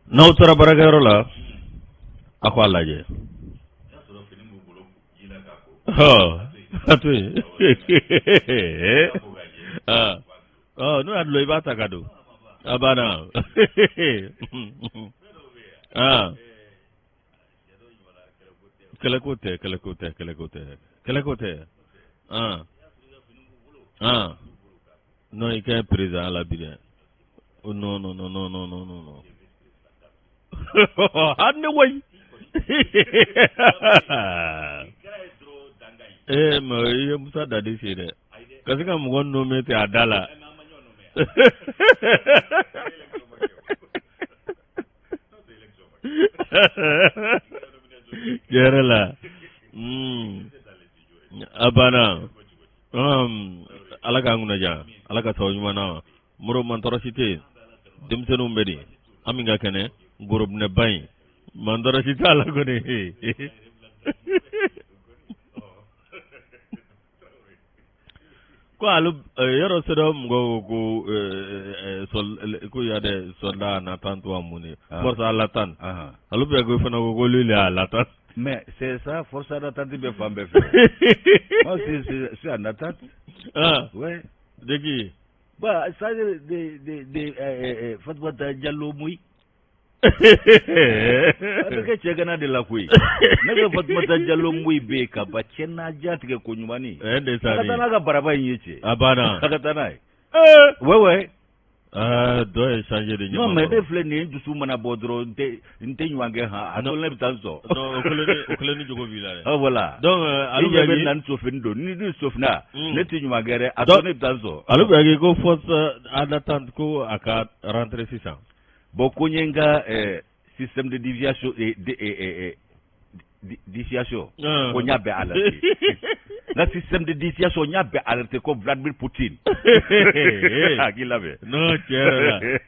N'aw taara baarakɛyɔrɔ la, a k'a lajɛ. A to yen, n'o y'a dulon, i b'a ta ka don, a banna. Kɛlɛko tɛ, kɛlɛko tɛ, kɛlɛko tɛ, kɛlɛko tɛ. Non, i ka président la bi dɛ. Non, non, non, non, non, non, non, hali ne koyi. Ee, mais i ye Musa Dadi se dɛ, ka se ka mɔgɔ nommé ten a da la. Tiɲɛ yɛrɛ la, a banna. Ala k'an kunna diya, Ala ka sababu ɲuman na. Moro, man tɔɔrɔ si tɛ yen. Denmisɛnninw bɛ di? An min ka kɛnɛ gorobinɛba in, man tɔɔrɔ si t'a la kɔni. Ko alu yɔrɔ CEDEAO mɔgɔw ko ko y a des soldats en attente wa mun de, force à l'attente. Alu bɛɛ ko fana ko lui il est à l'attente. Mais c'est ça, force à l'attente bɛ fan bɛɛ fɛ. Moi, c'est en attente. Ah. Ouais. De qui? Bah, ça, de Fatoumata Diallo Mouy. A bɛ kɛ cɛ gana de la koyi. Ne ka Fatoumata Diallo Mouy bɛ yen ka ban cɛ n'a ja tigɛ ko ɲuman ni. Eh, de A ka taa n'a ka baraba in ye cɛ. A banna. A ka taa n'a ye. Eh. Ouais. Ah, dɔ ye changer de. Non, mais ne filɛ nin ye, n dusu mana bɔ dɔrɔn, n tɛ ɲuman kɛ han, a to ne bɛ taa n sɔn. Non, o kelen ni jogo b'i la dɛ. Ah, voilà. Donc alu bɛ bɛ na ni sofini don ni sofina, ne tɛ ɲuman kɛ dɛ, a to ne bɛ taa n sɔn. Alu bɛ ko force en attente ko a ka rentrer sisan. Bon, ko n ye n ka système de déviation de dissuasion, ko n y'a bɛɛ alerté, n ka système de dissuasion, n y'a bɛɛ alerté ko Vladimir Poutine a k'i labɛn. Non, tiɲɛ yɛrɛ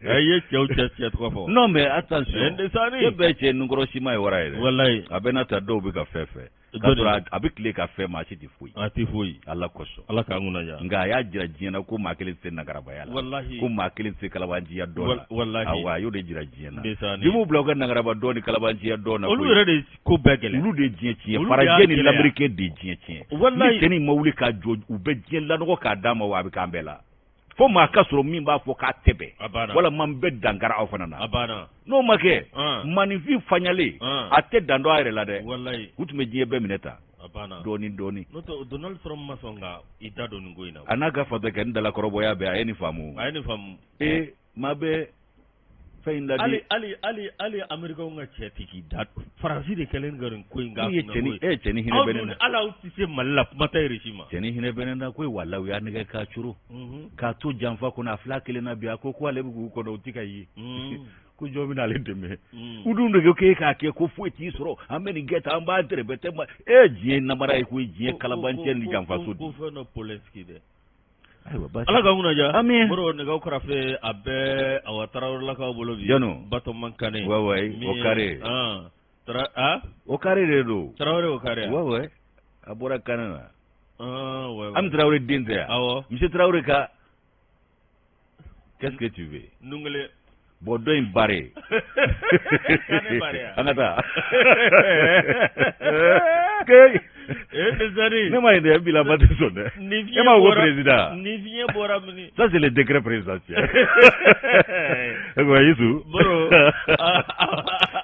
la, i ye cɛw cɛ tɔgɔ fɔ. Non, mais attention, Ndesani. E bɛɛ cɛ nunkɔrɔ siman ye wara ye dɛ. Walayi. A bɛɛ n'a ta, dɔw bɛ ka fɛn fɛn k'a sɔrɔ a bɛ tile ka fɛn, maa si tɛ foyi. A tɛ foyi. Ala kosɔn. Ala k'an kunna diya. Nka a y'a jira diɲɛ na ko maa kelen tɛ se nagarabaya la. Walahi. Ko maa kelen tɛ se kalabanciya dɔn la. Walahi. Awa, a y'o de jira diɲɛ na. Ndesani. Bi m'u bila u ka nagaraba dɔn ni kalabanciya dɔn na. Olu yɛrɛ de ko bɛɛ gɛlɛya. Olu de ye diɲɛ tiɲɛ. Olu de y'a Farajɛ ni gɛlɛya. Lamɛrikɛn de ye diɲɛ tiɲɛ. Walahi. Ni cɛnin ma wuli k'a jɔ, u bɛ diɲɛ lanɔgɔ k'a d'a ma, wa a bɛ k'an bɛɛ la. Fo maa ka sɔrɔ min b'a fɔ k'a tɛ bɛn. A banna. Walima n bɛ dankari aw fana na. A banna. N'o ma kɛ, maaninfin faɲalen, a tɛ dan dɔn a yɛrɛ la dɛ. Walayi. U tun bɛ diɲɛ bɛɛ minɛ tan. A banna. Dɔɔni dɔɔni. N'o tɛ, Donald Trump ma sɔn ka i da don nin ko in na. A n'a ka fatɔkɛ ni dalakɔrɔbɔya bɛɛ, a ye nin faamu. A ye nin faamu. Ee, maa bɛ fɛn in ladi. Hali Américains ka cɛ tɛ k'i da. Faransi de kɛlen ka nin ko in k'a N'u ye kunna cɛnin ko ye. e cɛnin hinɛ Aw bɛ ne dun na. hali aw tɛ se Mali la, kuma tɛ Russie ma. Cɛnin hinɛ bɛ ne na koyi, walahi, u y'a nɛgɛ k'a coro. K'a to janfa kɔnɔ, a fila kelen na bi, a ko ko ale bɛ k'u kɔnɔ, u ti ka ye. Ko jɔn bɛ n'ale dɛmɛ? U dun de ko k'e k'a kɛ ko foyi t'i sɔrɔ, an bɛ nin kɛ tan, an b'a tɛrɛbɛtɛ ma. E, diɲɛ namara ye koyi, diɲɛ kalabanciya ni janfaso di. Ko fɛn dɔ Polenski dɛ. Ayiwa, baasi. Ala k'an kunna diya. Ami. Moro, nɛgɛw karafe a bɛɛ awa Tarawelelakaw bolo bi. Jɔnni? Batɔman Kane. Ouais, Min o ye- carré. Ah. Tara ah? O carré de don. Tarawele o carré. Ouais, a bɔra Kane na. Ah, ouais. Ami Tarawele den tɛ yan? Awɔ. Monsieur Tarawele ka, qu'est-ce que tu veux? Nungele. Bon, dɔ in bare. Kane bare ya. An ka taa. Ke. Eh, Ndesani. Ne ma ye dɛ, bila ma tɛ sɔn dɛ. Ni E ma ko président. Ni fiɲɛ bɔra mini. Ça, c'est le décret présidentiel. Ayiwa, Yisu. Moro,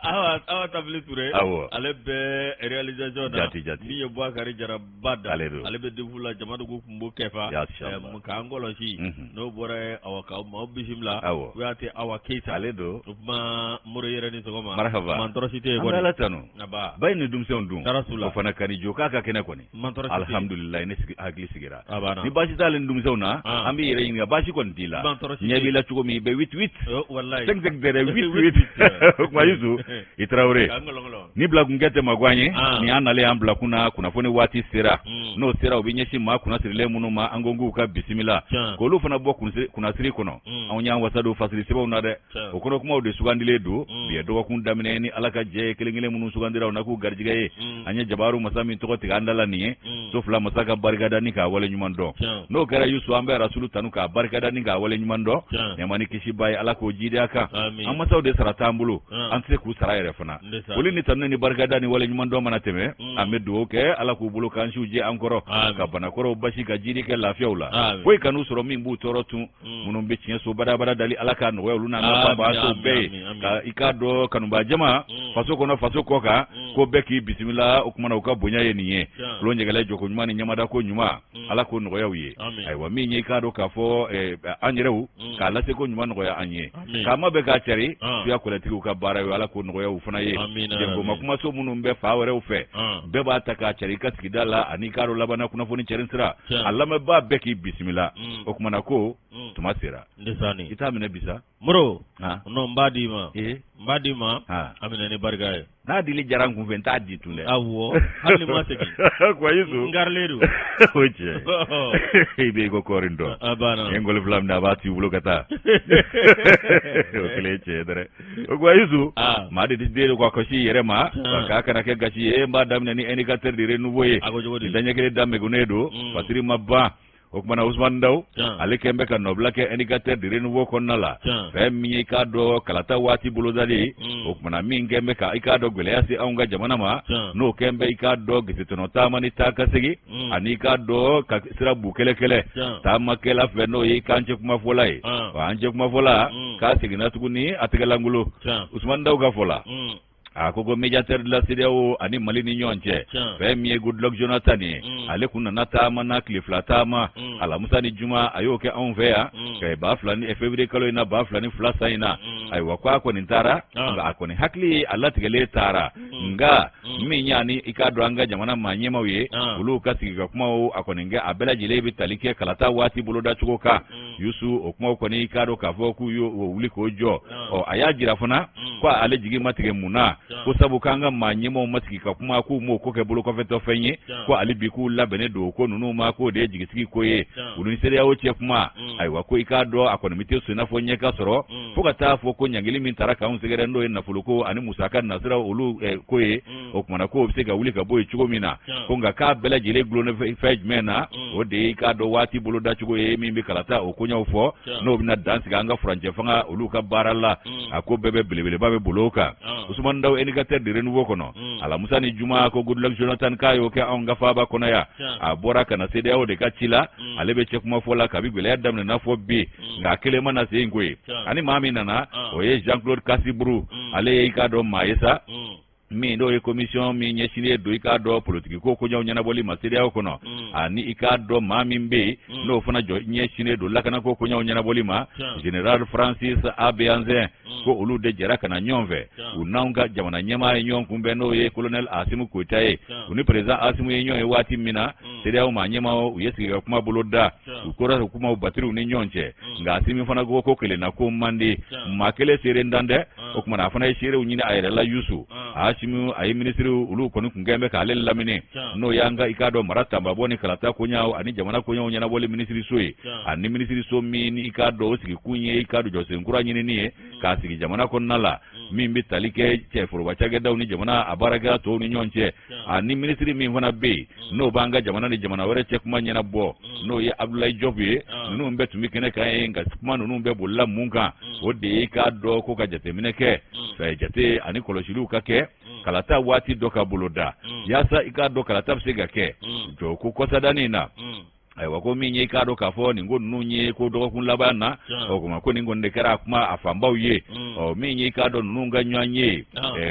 Awa Tabili Ture. Awɔ. Ale bɛ réalisation na. Jati, jati. Min ye Bubakari Jaraba da. Ale don. Ale bɛ defu la, Jamadugu kun b'o kɛfa. Ya sha Allah. K'an kɔlɔsi. N'o bɔra yen, awa k'aw maaw bisimila. Awɔ. Kuyate Awa Keyita. Ale don. O kuma, Moro yɛrɛ ni sɔgɔma. Marhaba. Man tɔɔrɔ si tɛ yen An bɛ kɔni. Ala tanu. Aba. Ba in ni denmisɛnw dun. Taara su la. O fana ka di jo k'a ka kɛnɛ kɔni. Man tɔɔrɔ si tɛ yen. Alhamdulilayi, ne sigi, hakili sigira. A banna. Ni baasi t'ale ni denmisɛnw na, an b'i yɛrɛ ɲininka, baasi kɔni t'i la. Man tɔɔrɔ si Ɲɛ tɛ b'i la cogo min, i bɛ 8 8. Oh, wallahi. 5 5 tɛ dɛ, 8 8. O kuma, Yusu, i Tarawele. Ni bilakunkɛ tɛ magan ye, ni an nalen an bilakun na, kunnafoni waati sera. N'o sera, u bɛ ɲɛsin maa kunnasirilen minnu ma, an ko k'u ka bisimila, k'olu fana bɔ kunnasiri kɔnɔ. Anw y'an wasa don fasiri sɛbɛnw na dɛ, o kɔnɔ kumaw de sugandilen don. Bi ye dɔgɔkun daminɛ ni Ala ka jɛ ye, kelen kelen minnu sugandira, o na k'u garijɛgɛ ye. An ye jabaru masa min tɔgɔ tigɛ an da la nin ye, so fila masa ka barikada ni k'a wale ɲuman dɔn. N'o kɛra, Yusu, an bɛ Rasulu tanu k'a barikada ni k'a wale ɲuman dɔn. Nɛɛma ni kisi b'a ye, Ala k'o jidi a kan. An masaw de sara t'an bolo, an tɛ se k'u sara yɛrɛ fana. Foli ni tanu ni barikada ni wale ɲuman dɔn mana tɛmɛ, an bɛ dugawu kɛ, Ala k'u bolo kansiw jɛ an kɔrɔ, ka banakɔrɔw basi, ka jidi kɛ lafiyaw la, foyi kan'u sɔrɔ min b'u tɔɔrɔ tun. Minnu bɛ tiɲɛ so badabada dali, Ala k'a nɔgɔya olu n'an ka fabaatɔw bɛɛ ye. Ka i k'a dɔn, kanubaa jama, faso kɔnɔ, faso kɔ kan, ko bɛɛ k'i bisimila. O kumana, u ka bonya ye nin ye, tulon ɲɛgɛlɛ jɔko ɲuman ni ɲamada ko ɲuman, Ala k'o nɔgɔya u ye. Ayiwa, min ye i k'a dɔn k'a fɔ an yɛrɛw k'a lase ko ɲuman nɔgɔya an ye, k'a ma bɛ k'a cari, suya kɔlɛtigiw ka baara ye, Ala k'o nɔgɔya u fana ye. Jɛnkoma kumaso minnu bɛ fa wɛrɛw fɛ, bɛɛ b'a ta k'a cari i ka sigida la, ani k'a dɔn labanna kunnafoni cɛrin sira, a lamɛnbaa bɛɛ k'i bisimila. O kumana, ko tuma sera, i t'a minɛ bisa. Moro, non, n b'a d'i ma, n b'a d'i ma, a minɛ ni barika ye. N'a dili diyara n kun fɛ, n t'a di tun dɛ. Awɔ, hali ni ma segin. Quoi, Yusu? N garilen don. O tiɲɛ, i bɛ i ko kɔɔri dɔn. A banna. Ni ngɔli fila minɛ, a b'a t'i bolo ka taa, o kelen ye tiɲɛ ye dɛrɛ. O quoi, Yusu, maa de den ko a kasi i yɛrɛ ma k'a kana kɛ gasi ye. N b'a daminɛ ni Indicateur de renouveau ye. A ko cogo di? Daɲɛ kelen da megunnen don, fasiri ma ban. O kumana, Usumani Daw, ale kɛn bɛ ka nɔbila kɛ Indicateur de renouveau kɔnɔna la. Fɛn min ye i k'a dɔn kalata waati bolodali, o kumana, min kɛn bɛ ka i k'a dɔn gɛlɛya se anw ka jamana ma, n'o kɛn bɛ i k'a dɔn gesetɔnɔ taama ni taa ka segin, ani i k'a dɔn ka sira bu kɛlɛkɛlɛ taamakɛla fɛ, n'o ye k'an cɛ kumafɔla ye. Wa an cɛ kumafɔla k'a seginna tuguni a tɛgɛlankolon, Usumani Daw ka fɔ la. A ko médiateur de la CEDEAO ani Mali ni ɲɔgɔn cɛ, fɛn min ye Goodluck Jonathan ye, ale kun nana taama na, tile 2 taama, alamusa ni juma, a y'o kɛ anw fɛ yan ka ba fila ni février kalo in na, 2002 san in na. Ayiwa, ko a kɔni taara, nka a kɔni hakili a latigɛlen taara, nka min y'a ni i k'a dɔn an ka jamana maa ɲɛmaw ye, olu ka sigi ka kumaw a kɔni kɛ, a bɛɛ lajɛlen bɛ tali kɛ kalata waati bolodacogo kan. Yusu, o kumaw kɔni, i k'a dɔn k'a fɔ k'u y'o wuli k'o jɔ. Ɔ, a y'a jira fana ko ale jigi ma tigɛ. Mun na? Ko sabu k'an ka maa ɲɛmaw ma sigi ka kuma, k'u m'o ko kɛ bolokɔfɛtɔ fɛn ye, ko hali bi k'u labɛnnen don ko ninnu ma, k'o de ye jigisigi ko ye olu ni CEDEAO cɛ kuma. Ayiwa, ko i k'a dɔn a kɔni bɛ te sen n'a fɔ ɲɛ ka sɔrɔ, fo ka taa fɔ ko ɲangili min taara k'anw sɛgɛrɛ, n'o ye nafoloko ani musaka nasira olu ko ye, o kumana k'o bɛ se ka wuli ka bɔ yen cogo min na. Ko nka k'a bɛɛ lajɛlen gulonnen fɛn jumɛn na? O de ye i k'a dɔn waati bolodacogo ye, min bɛ kalata o koɲɛw fɔ, n'o bɛna dan sigi an ka furancɛ fanga olu ka baara la. A ko bɛɛ bɛ belebeleba bɛ bolo o kan. Usumani Daw, Indicateur de renouveau kɔnɔ, alamusa ni juma, ko Goodluck Jonathan k'a y'o kɛ anw ka faaba kɔnɔ yan. A bɔra ka na CEDEAO de ka ci la, ale bɛ cɛ kuma fɔ la kabi gɛlɛya daminɛna fɔ bi, nka a kelen ma na se yen koyi. Ani maa min nana, o ye Jean Claude Kassi Brou. Ale ye i k'a dɔn maa ye sa min n'o ye commission min ɲɛsinnen don i k'a dɔn politiki ko koɲɛw ɲɛnabɔli ma CEDEAO kɔnɔ, ani i k'a dɔn maa min bɛ yen n'o fana jɔ ɲɛsinnen don lakanako koɲɛw ɲɛnabɔli ma, général Francis Abeyanzin, ko olu de jɛra ka na ɲɔgɔn fɛ. U n'anw ka jamana ɲɛmaa ye ɲɔgɔn kunbɛn, n'o ye colonel Asimu Koyita ye. U ni président Asimu ye ɲɔgɔn ye waati min na, CEDEAO maa ɲɛmaa u ye sigi ka kuma bolo da, u kora kumaw batiriw ni ɲɔgɔn cɛ. Nka Asimi fana ko ko kelenna ko man di, maa kelen seere dan dɛ. O kumana, a fana ye seerew ɲini a yɛrɛ la. Yusu, Asimi a ye minisiriw olu kɔni kun kɛn bɛ k'ale lamini, n'o y'an ka i k'a dɔn mara tanbabɔ ni kalata koɲaw ani jamana koɲaw ɲɛnabɔli minisiriso ye, ani minisiriso min i k'a dɔn o sigikun ye i k'a dɔn jɔsen kura ɲinini ye k'a sigi jamana kɔnɔna la, min bɛ tali kɛ cɛ foroba cakɛdaw ni jamana a baarakɛla tɔw ni ɲɔgɔn cɛ, ani minisiri min fana bɛ yen n'o b'an ka jamana ni jamana wɛrɛ cɛ kuma ɲɛnabɔ, n'o ye Abdoulaye Diop ye. Ninnu bɛɛ tun bɛ kɛnɛ kan ye. Nka kuma ninnu bɛɛ bolila mun kan? O de ye i k'a dɔn ko ka jateminɛ kɛ fɛ, jate ani kɔlɔsiliw ka kɛ kalata waati dɔ ka boloda, yaasa i k'a dɔn kalata bɛ se ka kɛ jɔ ko kɔsadani na. Ayiwa, ko min ye i k'a dɔn k'a fɔ nin ko ninnu ye ko dɔgɔkun laban na, o kuma ko nin kɔni de kɛra a kuma a fanbaw ye. Ɔ, min ye i k'a dɔn ninnu ka ɲɔgɔn ye,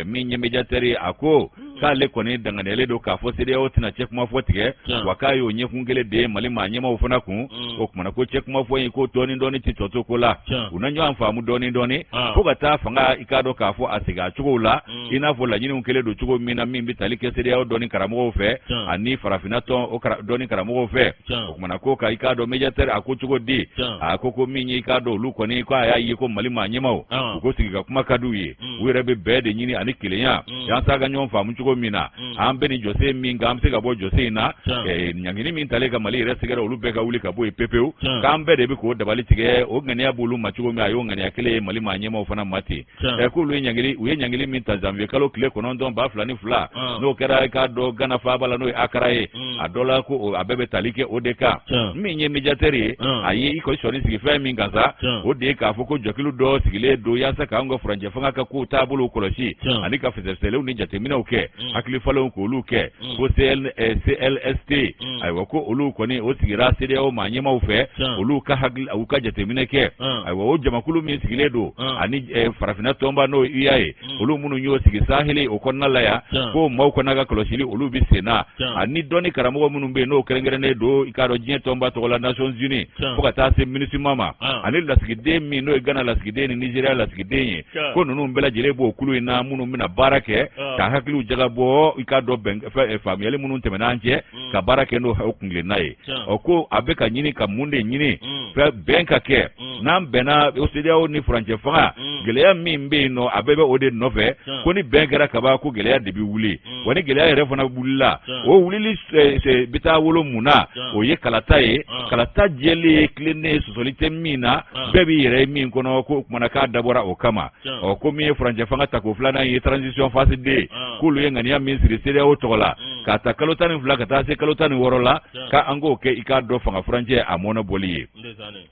min ye médiateur ye, a ko. K'ale kɔni danganiyalen don k'a fɔ CEDEAO tɛna cɛ kuma fɔ tigɛ, wa k'a y'o ɲɛkun kelen de ye Mali maa ɲɛmaaw fana kun. O kumana ko cɛ kuma fɔ in ko dɔɔni dɔɔni tɛ tɔ to ko la, u na ɲɔgɔn faamu dɔɔni dɔɔni fo ka taa fanga i k'a dɔn k'a fɔ a segin a cogo la, i n'a fɔ laɲiniw kɛlen don cogo min na, min bɛ tali kɛ CEDEAO dɔnni karamɔgɔw fɛ ani farafinna tɔn o dɔnni karamɔgɔw fɛ. O kumana ko ka i k'a dɔn médiateur a ko cogo di, a ko min ye i k'a dɔn olu kɔni ko a y'a ye ko Mali maa ɲɛmaaw u ko sigi ka kuma ka d'u ye, u yɛrɛ bɛ bɛn de ɲini ani kelenya yaasa ka ɲɔgɔn faamu cogo min na, an bɛ nin jɔsen min kan, an bɛ se ka bɔ jɔsen in na, ɲangini min talen ka Mali yɛrɛ sɛgɛrɛ, olu bɛɛ ka wuli ka bɔ yen pepewu, k'an bɛɛ de bɛ k'o dabali tigɛ. O ŋaniya b'olu ma cogo min, a y'o ŋaniya kelen ye Mali maa ɲɛmaaw fana ma ten. K'olu ye ɲangili, u ye ɲangili min ta janvier kalo tile 9 2002, n'o kɛra i k'a dɔn Gana faaba la, n'o ye Akara ye, a dɔ la ko a bɛɛ bɛ tali kɛ o de kan. Min ye médiateur ye, a ye i kɔni sɔnni sigi fɛn min kan sa, o de ye k'a fɔ ko jɛkulu dɔ sigilen don yaasa k'an ka furancɛ fanga ka kow taabolo kɔlɔsi ani ka fɛsɛfɛsɛliw ni jateminɛw kɛ, hakili falenw k'olu kɛ, ko CLST. Ayiwa, ko olu kɔni o sigira CEDEAO maa ɲɛmaaw fɛ, olu ka hakili u ka jateminɛ kɛ. Ayiwa, o jamakulu min sigilen don ani farafinna tɔnba, n'o ye UA ye, olu minnu y'o sigi saheli o kɔnɔna la yan, ko maaw kɔnɔ ka kɔlɔsili olu bɛ sen na, ani dɔnni karamɔgɔ minnu bɛ yen n'o kɛrɛnkɛrɛnnen don i k'a dɔn diɲɛ tɔnba tɔgɔ la, Nations Unies, fo ka taa se MINUSMA ma, ani lasigiden min n'o ye Ghana lasigiden ni Nigeria lasigiden ye, ko ninnu bɛɛ lajɛlen b'o kulu in na, minnu bɛna baara kɛ ka hakiliw jagabɔ i k'a dɔn bɛn faamuyali minnu tɛmɛna an cɛ, ka baara kɛ n'o kuntilenna ye. Ɔ ko a bɛ ka ɲini ka mun de ɲini? Bɛn ka kɛ. N'an bɛnna, CEDEAO ni furancɛ fanga, gɛlɛya min bɛ yen nɔ, a bɛɛ bɛ o de nɔfɛ, ko ni bɛn kɛra kaban, ko gɛlɛya de bɛ wuli. Wa ni gɛlɛya yɛrɛ fana wulila, o wulili bɛ taa wolo mun na? O ye kalata ye, kalata jɛlen ye, tilennen ye, sɔsɔli tɛ min na, bɛɛ b'i yɛrɛ ye min kɔnɔ. Ko o kumana k'a dabɔra o kama. Ɔ ko min ye furancɛ fanga tako filanan ye, transition phase 2, k'olu ye ŋaniya min siri CEDEAO tɔgɔ la, k'a ta kalo 12 ka taa se kalo 16 la, k'an k'o kɛ i k'a dɔn fanga furancɛ a mɔnɛ bɔli ye.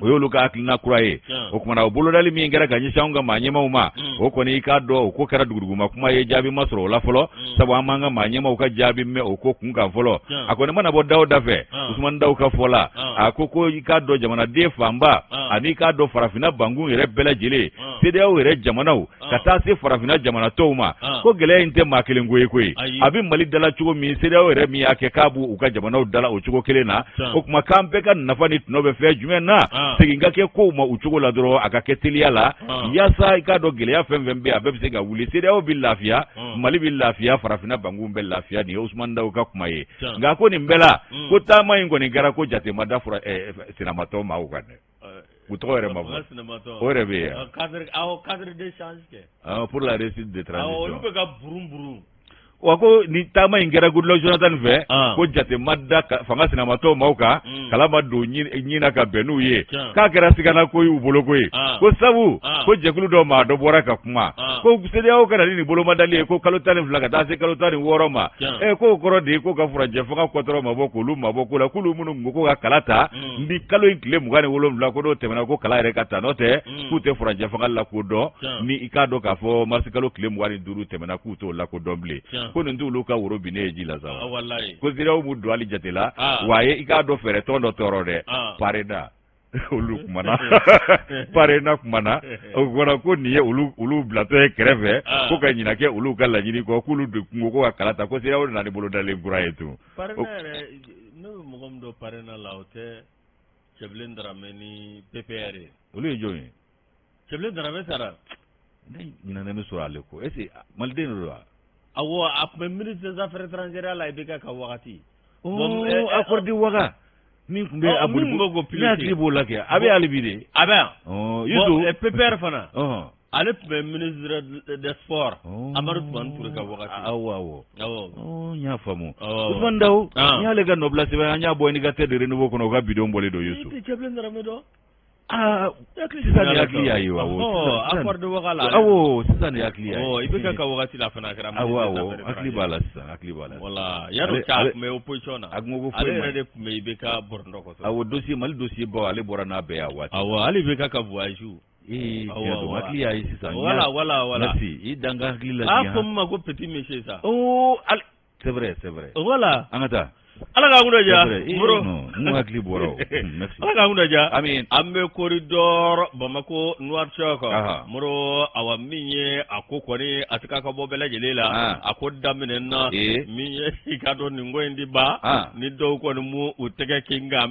O y'olu ka hakilina kura ye. O kumana o bolodali min kɛra ka ɲɛsin anw ka maa ɲɛmaaw ma, o kɔni i k'a dɔn o ko kɛra duguduguma kuma ye, jaabi ma sɔrɔ o la fɔlɔ, sabu an m'an ka maa ɲɛmaaw ka jaabi mɛn o ko kun kan fɔlɔ. A kɔni mana bɔ da o da fɛ, Usumani Daw ka fɔ la, a ko i k'a dɔn jamanaden fanba ani i k'a dɔn farafinna bankun yɛrɛ bɛɛ lajɛlen, CEDEAO yɛrɛ jamanaw ka taa se farafinna jamana tɔw ma, ko gɛlɛya in tɛ maa kelen ko ye koyi. A bɛ Mali dala cogo min, CEDEAO yɛrɛ min y'a kɛ k'a b'u ka jamanaw dala o cogo kelen na. O tuma k'an bɛɛ ka nafa ni tɔnɔ bɛ fɛn jumɛn na? Segin ka kɛ kow ma u cogo la dɔrɔn, a ka kɛ teliya la, yaasa i k'a dɔn gɛlɛya fɛn fɛn bɛ yen, a bɛɛ bɛ se ka wuli, CEDEAO bɛ lafiya, Mali bɛ lafiya, farafinna bankun bɛ lafiya. Nin ye Usumani Daw ka kuma ye. Nka ko nin bɛɛ la, ko taama in kɔni kɛra ko jate ma da sinamatɔ maaw kan dɛ, u tɔgɔ yɛrɛ ma fɔ, o yɛrɛ bɛ yen. Cadre d'échange kɛ pour la réussite de transition. Olu bɛ ka burun burun. Wa ko ni taama in kɛra Goodluck Jonathan fɛ, ko jate ma da fanga sinamatɔw maaw kan, kala ma don ɲin ka bɛn n'u ye, k'a kɛra sigana ko y'u bolo ko ye, ko sabu ko jɛkulu dɔ maa dɔ bɔra ka kuma ko CEDEAO ka na ni nin bolomadali ye, ko kalo 12 ka taa se kalo 16 ma. K'o kɔrɔ de ye ko ka furancɛ fanga kɔtɔrɔ mabɔ, k'olu mabɔ ko la, k'olu minnu ko ko ka kala ta ni kalo in tile 27, ko n'o tɛmɛna, ko kala yɛrɛ ka ta, n'o tɛ k'u tɛ furancɛ fanga lakodɔn. Ni i k'a dɔn k'a fɔ marisi kalo tile 25 tɛmɛna, k'u t'o lakodɔn bilen, ko nin t'olu ka woro binnen ye ji la sa. Ko CEDEAO m'u don hali jate la. Wa a ye i k'a dɔn fɛɛrɛ tɔn dɔ tɔɔrɔ dɛ, PARENA, olu kumana, PARENA kumana. O kumana ko nin ye olu bilatɔ ye kɛrɛfɛ, ko ka ɲinɛ kɛ olu ka laɲini kɔ, k'olu de kun ko ka kala ta, ko CEDEAO nana ni bolodalen kura ye tun. PARENA yɛrɛ, ne bɛ mɔgɔ min dɔn PARENA la, o tɛ Cɛbilen Daramɛ ni PPR ye. Olu ye jɔn ye? Cɛbilen Daramɛ sara. Ne ɲinɛna bɛ sɔrɔ ale kɔ, est ce que maliden de don wa? Awɔ, a tun bɛ ministre des affaires étrangères la IBK ka wagati. Bon, accord de Ouaga min tun bɛ a boli, ne hakili b'o la kɛ, a bɛ hali bi de. A bɛ yan. Youssou. PPR fana. Ale tun bɛ ministre des sports, Amadu Tumani Ture ka wagati. Awɔ. Awɔ. N y'a faamu. Usumani Daw, n y'ale ka nɔbila sɛbɛn, an y'a bɔ Indicateur de Renouveau kɔnɔ, u ka bidon bɔlen don Youssou. I tɛ Cɛbilen Daramɛ dɔn? Aa, sisan de hakili y'a ye wa. Accord de Ouaga la. Awɔ, sisan de hakili y'a ye. IBK ka wagati la fana a kɛra. Awɔ, hakili b'a la sisan, hakili b'a la. Voilà, yan'o cɛ a tun bɛ opposition na. A kun ko foyi ma. Ale yɛrɛ de tun bɛ IBK bɔrɔntɔ kosɛbɛ. Awɔ, dossier Mali dossier baw, ale bɔra n'a bɛɛ ye a waati. Awɔ, hali IBK ka voyage. Tiɲɛ don, hakili y'a ye sisan. Voilà. Merci, i dan ka hakili lajigin. A ko min ma ko petit monsieur sa. Oh, c'est vrai, c'est vrai. Voilà. An ka taa. Ala k'an kunna diya Moro n hakili bɔra o merci Ala k'an kunna diya amin an bɛ corridor Bamako Nouakchott Moro awa min ye a ko kɔni a tɛ ka bɔ bɛɛ lajɛlen la a ko daminɛna min ye i ka dɔn nin ko in di ba ni dɔw kɔni m'u u tɛgɛ kin ka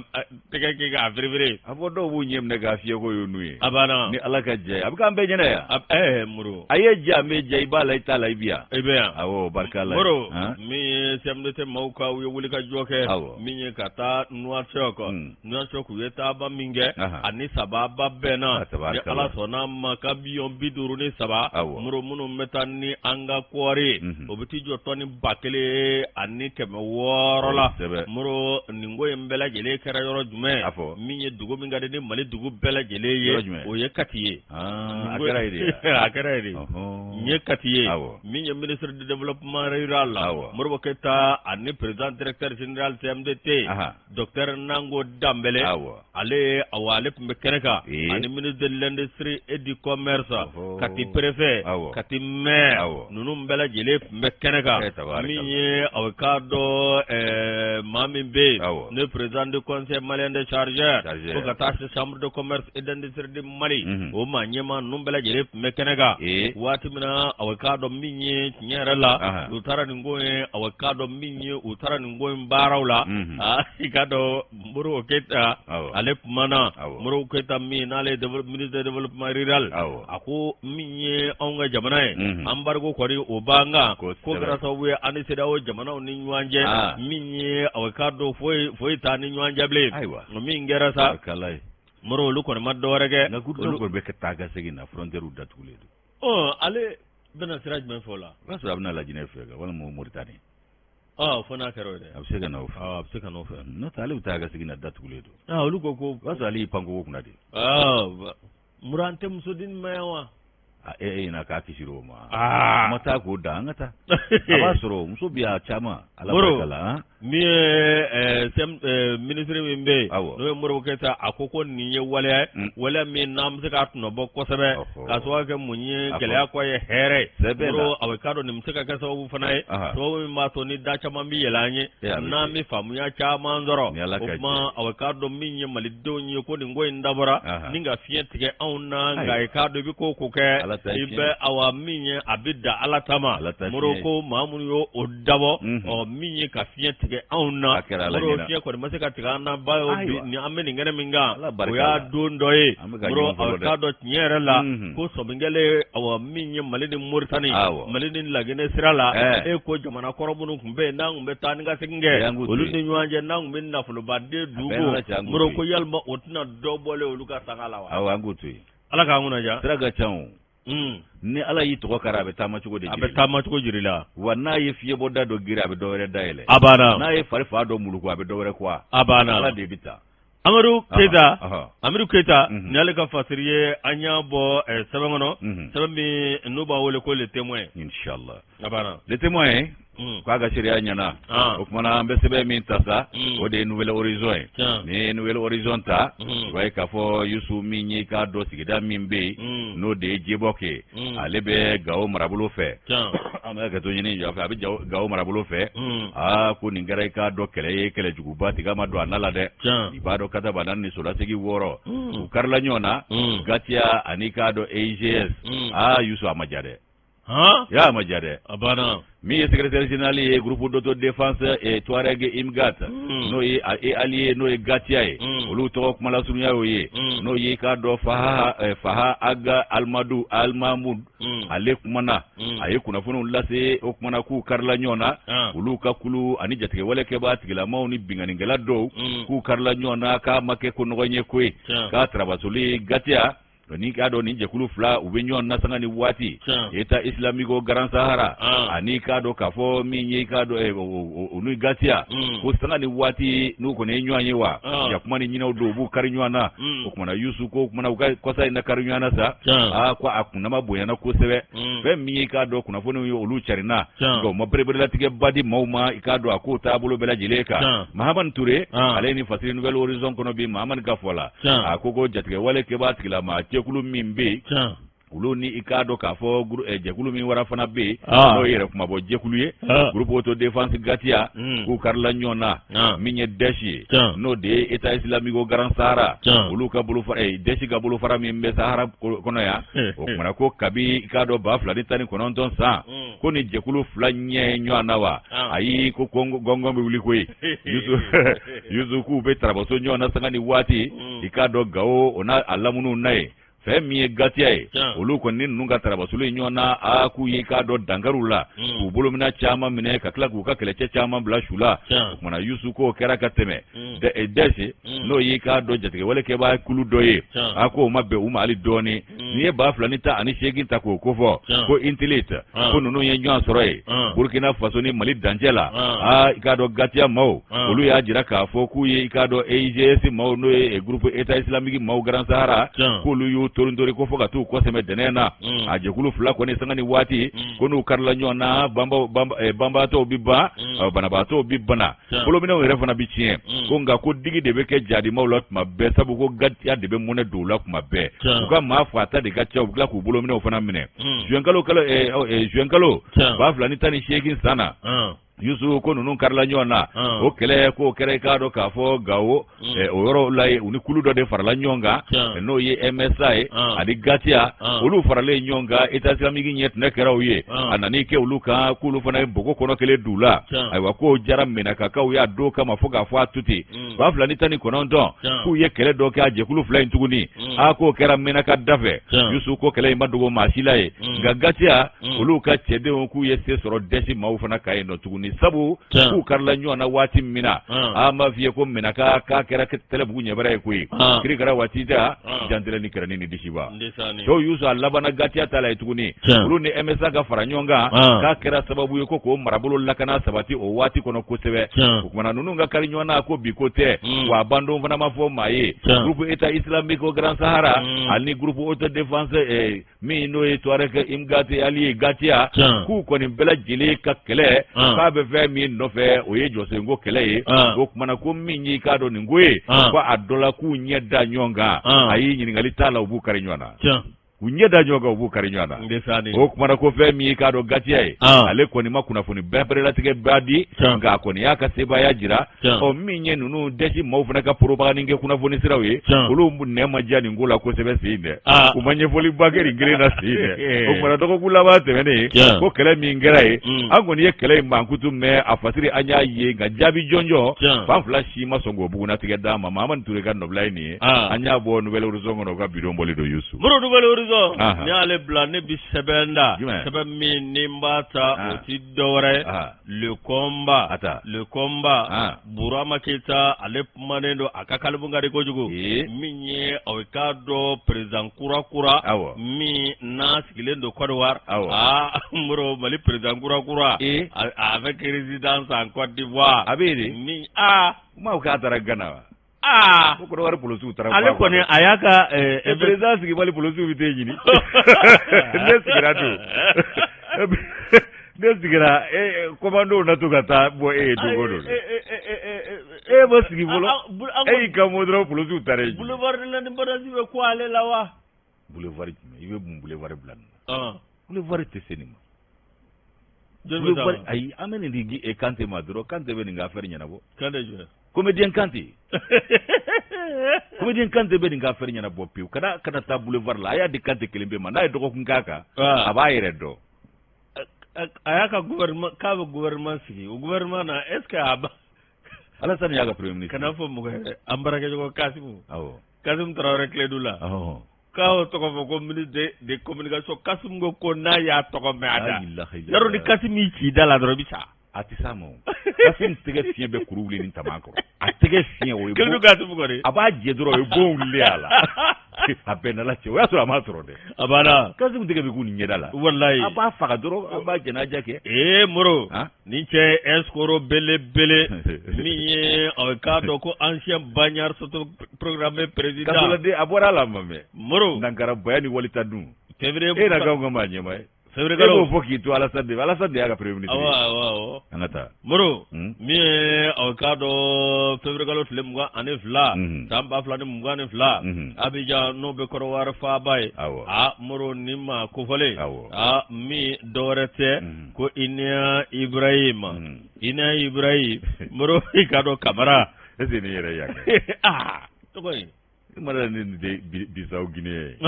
tɛgɛ kin k'a firifiri a fɔ dɔw b'u ɲɛ minɛ k'a fiyɛ ko y'u nu ye a banna ni Ala ka jɛ a bɛ k'an bɛɛ ɲɛna yan ɛɛ Moro a ye ja an bɛ ja i b'a la i t'a la i bɛ yan i bɛ yan awɔ barika la Moro min ye CMDT maaw ka u ye wuli ka jɔ kɛ min ye ka taa Nouakchott Nouakchott u ye taaba min kɛ ani sababa bɛnna ni Ala sɔnna ma kamiyɔn 53 Moro minnu bɛ taa ni an ka kɔɔri ye o bɛ t'i jɔ tɔni 1600 la Moro nin ko in bɛɛ lajɛlen kɛra yɔrɔ jumɛn min ye dugu min ka di ni Mali dugu bɛɛ lajɛlen ye o ye Kati ye a kɛra yen de a kɛra yen de nin ye Kati ye min ye ministre du développement rural la Modibo Keyita ani président directeur général CMDT docteur Nango Danbɛlɛ ale awa ale tun bɛ kɛnɛ kan ani ministre de l'industrie et du commerce Kati préfet Kati maire ninnu bɛɛ lajɛlen tun bɛ kɛnɛ kan min ye aw k'a dɔn maa min bɛ yen n'o ye président du conseil malien des chargeurs fo ka taa se chambre de commerce et d'industrie du Mali o maa ɲɛmaa ninnu bɛɛ lajɛlen tun bɛ kɛnɛ kan waati min na aw k'a dɔn min ye tiɲɛ yɛrɛ la u taara nin ko in aw k'a dɔn min ye u taara nin ko in baaraw la i k'a dɔn Modibo Keyita ale kumana Modibo Keyita min n'ale ye ministre de développement rural a ko min ye anw ka jamana ye embargo kɔni o b'an kan ko kɛra sababu ye an ni CEDEAO jamanaw ni ɲɔgɔn cɛ min ye aw k'a dɔn foyi t'an ni ɲɔgɔn cɛ bilen min kɛra sa Moro olu kɔni ma dɔwɛrɛ kɛ nka olu kɔni bɛ ka taa ka segin na frontière datugulen don ale bɛna sira jumɛn fɛ o la o b'a sɔrɔ a bɛna Lajinɛ fɛ walima Moritani fo n'a kɛra o ye dɛ a bɛ se ka na o fɛ a bɛ se ka n'o fɛ n'o tɛ ale bɛ taa ka segin na datugulen don olu ko o b'a sɔrɔ ale y'i pan kogo kunna de Moro an tɛ muso di nin ma yan wa e ɲɛna k'a kisira o ma a ma taa k'o da an ka taa a b'a sɔrɔ muso bɛ a caman Ala barika la min ye minisiri min bɛ yen n'o ye Modibo Keyita a ko ko nin ye waleya ye waleya min n'an bɛ se k'a tɔnɔbɔ kosɛbɛ k'a sababu kɛ mun ye gɛlɛya kɔ ye hɛrɛ ye Moro a bɛ k'a dɔn nin bɛ se ka kɛ sababu fana ye sababu min b'a to ni da caman bɛ yɛlɛ an ye n'an bɛ faamuya caman sɔrɔ o tuma a bɛ k'a dɔn min ye Malidenw ye ko nin ko in dabɔra ni ka fiɲɛ tigɛ anw na nka i k'a dɔn i bɛ ko o ko kɛ i bɛ awa min ye a bɛ dan Ala ta ma Moro ko maa minnu y'o o dabɔ ɔ min ye ka fiɲɛ tigɛ anw na Moro fiɲɛ kɔni ma se ka tigɛ an na bawo ni an bɛ nin kɛnɛ min kan o y'a don dɔ ye Moro a k'a dɔn tiɲɛ yɛrɛ la ko sɔmi kɛlen awa min ye Mali ni Moritani Mali ni Laginɛ sira la e ko jamana kɔrɔ minnu tun bɛ yen n'an tun bɛ taa ni ka segin kɛ olu ni ɲɔgɔn cɛ n'an tun bɛ nafoloba de d'u Moro ko yalima o tɛna dɔ bɔlen olu ka sanga la wa awɔ an k'o to yen Ala k'an kunna diya sira ka ca o ni Ala y'i tɔgɔ kari a bɛ taama cogo de a bɛ taama cogo jira i la wa n'a ye fiɲɛbɔda dɔ geren a bɛ dɔ wɛrɛ dayɛlɛ a banna n'a ye fari fan dɔ muluku a bɛ dɔ wɛrɛ kuwa a banna Ala de bɛ taa Amadu Keyita Amadu Keyita nin y'ale ka fasiri ye an y'a bɔ sɛbɛn kɔnɔ sɛbɛn min n'u b'a wele ko Le Témoin inchallah a banna Le Témoin k'a ka seereya ɲɛna o tuma na an bɛ sɛbɛn min ta sa o de ye Nouvel Horizon ye ni ye Nouvel Horizon ta i b'a ye k'a fɔ Yusu min ye k'a dɔn sigida min bɛ yen n'o de ye Jebɔk ye ale bɛ Gawo marabolo fɛ an bɛ hakɛto ɲini jɔ fɛ a bɛ Gawo marabolo fɛ aa ko nin kɛra i k'a dɔn kɛlɛ ye kɛlɛ juguba tiga ma don a na la dɛ i b'a dɔn katabana ni solasegi 6 u karila ɲɔgɔn na Gatiya ani k'a dɔn EIGS aa Yusu a ma diya dɛ ya a ma diya dɛ a banna min ye secrétaire général ye groupe d'autodéfense et Touareg Imgat n'o ye et allié n'o ye Gatiya ye olu tɔgɔ kumalasurunya y'o ye n'o ye k'a dɔn Faha Faha Aga Almadu Almamud ale kumana a ye kunnafoniw lase o kumana k'u karila ɲɔgɔn na olu ka kulu ani jatigɛwale kɛbaa tigilamaw ni binkannikɛla dɔw k'u karila ɲɔgɔn na k'a ma kɛ ko nɔgɔ ye koyi k'a tarabasoli Gatiya ni k'a dɔn nin jɛkulu fila u bɛ ɲɔgɔn na sanga ni waati État islamique Grand Sahara ani k'a dɔn k'a fɔ min ye k'a dɔn u ni Gatiya ko sanga ni waati n'u kɔni ye ɲɔgɔn ye wa jakuma ni ɲinɛw don u b'u kari ɲɔgɔn na o kumana Yusu ko o kumana u ka kɔsa in na kari ɲɔgɔn na sa aa ko a kunnama bonyana kosɛbɛ fɛn min ye k'a dɔn kunnafoniw ye olu carinna nka u ma bereberelatigɛba di maaw ma i k'a dɔn a k'o taabolo bɛɛ lajɛlen kan Mahamani Ture ale ni fasiri Nouvel Horizon kɔnɔ bi Mahamani ka fɔ la a ko ko jatigɛwale kɛbaa tigilama jɛkulu min bɛ yen Olu ni i k'a dɔn k'a fɔ jɛkulu min wɛrɛ fana bɛ yen, n'o ye yɛrɛ kumabɔ jɛkulu ye, groupe autodéfense Gatiya, k'u karila ɲɔgɔn na. Min ye Daesh ye, n'o de ye État islamique au Grand Sahara, olu ka bolofara, Daesh ka bolofara min bɛ Sahara kɔnɔ yan. O kumana ko kabi i k'a dɔn 2019 san, ko ni jɛkulu fila ɲɛ ɲɔgɔn na wa, ayi, ko gɔngɔn bɛ wuli koyi. Yusu, k'u bɛ tarabaso ɲɔgɔn na sanga ni waati, i k'a dɔn Gawo o n'a a lamuniw na ye. Fɛn min ye Gatiya ye, olu kɔni ninnu ka tarabasoli ɲɔgɔn na, a k'u ye k'a dɔn dankariw la, k'u bolomina caman minɛ, ka tila k'u ka kɛlɛcɛ caman bila su la. O kumana Yusu, k'o kɛra ka tɛmɛ. Daesh, n'o y'i k'a dɔn jatigɛwale kɛbaa kulu dɔ ye, a k'o ma bɛn u ma hali dɔɔnin. N'i ye 2018 ta k'o kofɔ, ko Intilite, ko ninnu ye ɲɔgɔn sɔrɔ ye Burkina Faso ni Mali dancɛ la. Aa, i k'a dɔn Gatiya maaw, olu y'a jira k'a fɔ k'u ye i k'a dɔn EIGS maaw, n'o ye groupe État islamique maaw Grand Sahara, k'olu y'u torintori ko fo ka t'u kɔsɛmɛ dɛnɛn na. A jɛkulu fila kɔni, sanga ni waati, ko n'u karila ɲɔgɔn na, banbaatɔw bɛ ban, banabaatɔw bɛ bana, bolominɛw yɛrɛ fana bɛ tiɲɛ. Ko nka ko digi de bɛ kɛ jadimaw la tuma bɛɛ, sabu ko Gatiya de bɛ mɔnɛ don u la tuma bɛɛ. U ka maa faata de ka ca, u bɛ tila k'u bolominɛw fana minɛ. Juin kalo 2018 san na, Yusu, ko ninnu karila ɲɔgɔn na. O kɛlɛ k'o kɛra i k'a dɔn k'a fɔ Gawo o yɔrɔ la yen. U ni kulu dɔ de farala ɲɔgɔn kan, n'o ye MSA ye ani Gatiya. Olu faralen ɲɔgɔn kan, État islamique ɲɛ tɛnɛ kɛra u ye. A nan'i kɛ olu kan k'olu fana ye bogo kɔnɔ kelen d'u la. Ayiwa, k'o jara Menakakaw y'a don kama fo k'a fɔ a to ten. 2019, k'u ye kɛlɛ dɔ kɛ a jɛkulu fila in tuguni. A k'o kɛra Menaka da fɛ. Yusu, ko kɛlɛ in ma dogo maa si la ye. Nka Gatiya, olu ka cɛdenw, k'u ye se sɔrɔ Daesh maaw fana kan yen nɔ tuguni, sabu k'u karila ɲɔgɔn na waati min na, an b'a f'i ye ko Menaka k'a kɛra tɛlɛbugu ɲɛbɛrɛ ye koyi. Kirikara waati tɛ jantɛlɛ ni kɛrɛnin ni disiba cɛw. Yusu, a labanna Gatiya ta la ye tuguni. Olu ni MSA ka fara ɲɔgɔn kan, k'a kɛra sababu ye ko k'o marabolo lakana sabati o waati kɔnɔ kosɛbɛ. O kumana ninnu ka kari ɲɔgɔn na, ko bi ko tɛ, wa a bandon fana ma fɔ maa ye. Groupe État islamique au Grand Sahara ani groupe autodéfense min n'o ye Touareg Imgad Alliés Gatiya, k'u kɔni bɛɛ lajɛlen ka kɛlɛ k'a bɛ fɛn min nɔfɛ, o ye jɔsenko kɛlɛ ye. O kumana ko min y'i k'a dɔn nin ko ye, ko a dɔ la k'u ɲɛ da ɲɔgɔn kan, ayi, ɲininkali t'a la, u b'u kari ɲɔgɔn na. U ɲɛ da ɲɔgɔn kan, u b'u kari ɲɔgɔn na. O kumana ko fɛn min y'i k'a dɔn Gatiya ye, ale kɔni ma kunnafoni bɛrɛbɛrɛlatigɛ ba di, nka a kɔni y'a ka sebaaya jira. Ɔ, min ye ninnu Daesh maaw fana ka propagande kɛ kunnafoni siraw ye, olu nɛ ma diya nin ko la kosɛbɛ sen dɛ. U ma ɲɛfɔliba kɛ nin kelen na sen dɛ. O kumana dɔgɔkun laban tɛmɛnen, ko kɛlɛ min kɛra ye, an kɔni ye kɛlɛ in mankutu mɛn, a fasiri an y'a ye, nka jaabi jɔnjɔn, fan fila si ma sɔn k'o bugunnatigɛ d'an ma. Mahamani Ture ka nɔbila ye nin ye. An y'a bɔ Nouvel Horizon kɔnɔ, u ka bidon bɔli don, Yusu. Moro, Nouvel Horizon, ni y'ale bila, ne bi sɛbɛn da, sɛbɛn min ni n b'a ta, o ti dɔwɛrɛ ye Le Combat. Le Combat, Burama Keyita, ale kumanen don, a ka kalimu ka di kojugu. Min ye aw k'a dɔn président kura kura min n'a sigilen don Côte d'Ivoire, aa Moro, Mali président kura kura avec résidence en Côte d'Ivoire. A bɛ yen de. Min aa Kuma k'a taara Gana wa? Aa ko Côte d'Ivoire polisiw taara. Ale kɔni a y'a ka président sigibali, polisiw bɛ t'e ɲini. Ne sigira don, ne sigira, commandow na to ka taa bɔ e ye don o don. E ma sigi fɔlɔ, e y'i kan bɔ dɔrɔn, polisiw taara e ɲini. Boulevard de l'Indépendance bɛ ko ale la wa? Boulevard jumɛn? I bɛ mun boulevard bila nin na? Boulevard tɛ se nin ma. Boulevard, ayi, an bɛ nin di Kante ma dɔrɔn. Kante bɛ nin ka affaire ɲɛnabɔ. Kante jumɛn? Comédien Kante, comédien Kante bɛ nin ka affaire ɲɛnabɔ pewu. Kana taa boulevard la, a y'a di Kante kelen pe ma. N'a ye dɔgɔkun k'a kan, a b'a yɛrɛ dɔn. A y'a ka gouvernement, k'a bɛ gouvernement sigi, o gouvernement na, est ce que a ba Alassane y'a ka premier ministre. Kana fɔ mɔgɔ yɛrɛ, an baarakɛɲɔgɔn Kasimu, Kasimu Tarawele Kiledu la, k'a y'o tɔgɔ fɔ ko ministre de communication. Kasimu ko n'a y'a tɔgɔ mɛn a da yarɔ, ni Kasimu y'i ci da la dɔrɔn, i bɛ sa. A tɛ s'a ma o. Kasimu tɛgɛ fiɲɛ bɛ kuru wuli ni tama kɔrɔ. A tɛgɛ fiɲɛ, o ye Kiledu Kasimu kɔni. A b'a jɛ dɔrɔn, o ye bon wulilen a la. A bɛɛ n'Ala cɛ, o y'a sɔrɔ a m'a sɔrɔ dɛ. A banna. Kasimu tɛgɛ bɛ k'u ni ɲɛda la. Walayi. A b'a faga dɔrɔn, an b'a jɛnɛja kɛ. Ee Moro, nin cɛ ye escroc belebele min ye, a k'a dɔn ko ancien bagnard s'autoproclamé président. Kasoladen, a bɔra a la ma mɛn. Moro. Nankarabaya ni walita dun. Février. E na k'anw ka maa ɲɛmaa ye. Février kalo. E b'o fɔ k'i to Alassane de Alassane de y'a ka premier ministre ye. Awɔ awɔ awɔ. An ka taa. Moro. Min ye aw k'a dɔn février kalo tile 22. San 2022. Abidjan n'o bɛ Kɔdiwari faaba ye. Awɔ. Aa Moro nin maa kofɔlen. Awɔ. Aa min dɔwɛrɛ tɛ. Ko Inia Ibrahim. Inia Ibrahim Moro i k'a dɔn Kamara. Est ce que nin yɛrɛ y'a kɛ. Aa tɔgɔ in. I ma dala ni nin tɛ Bisawo Guinée ye.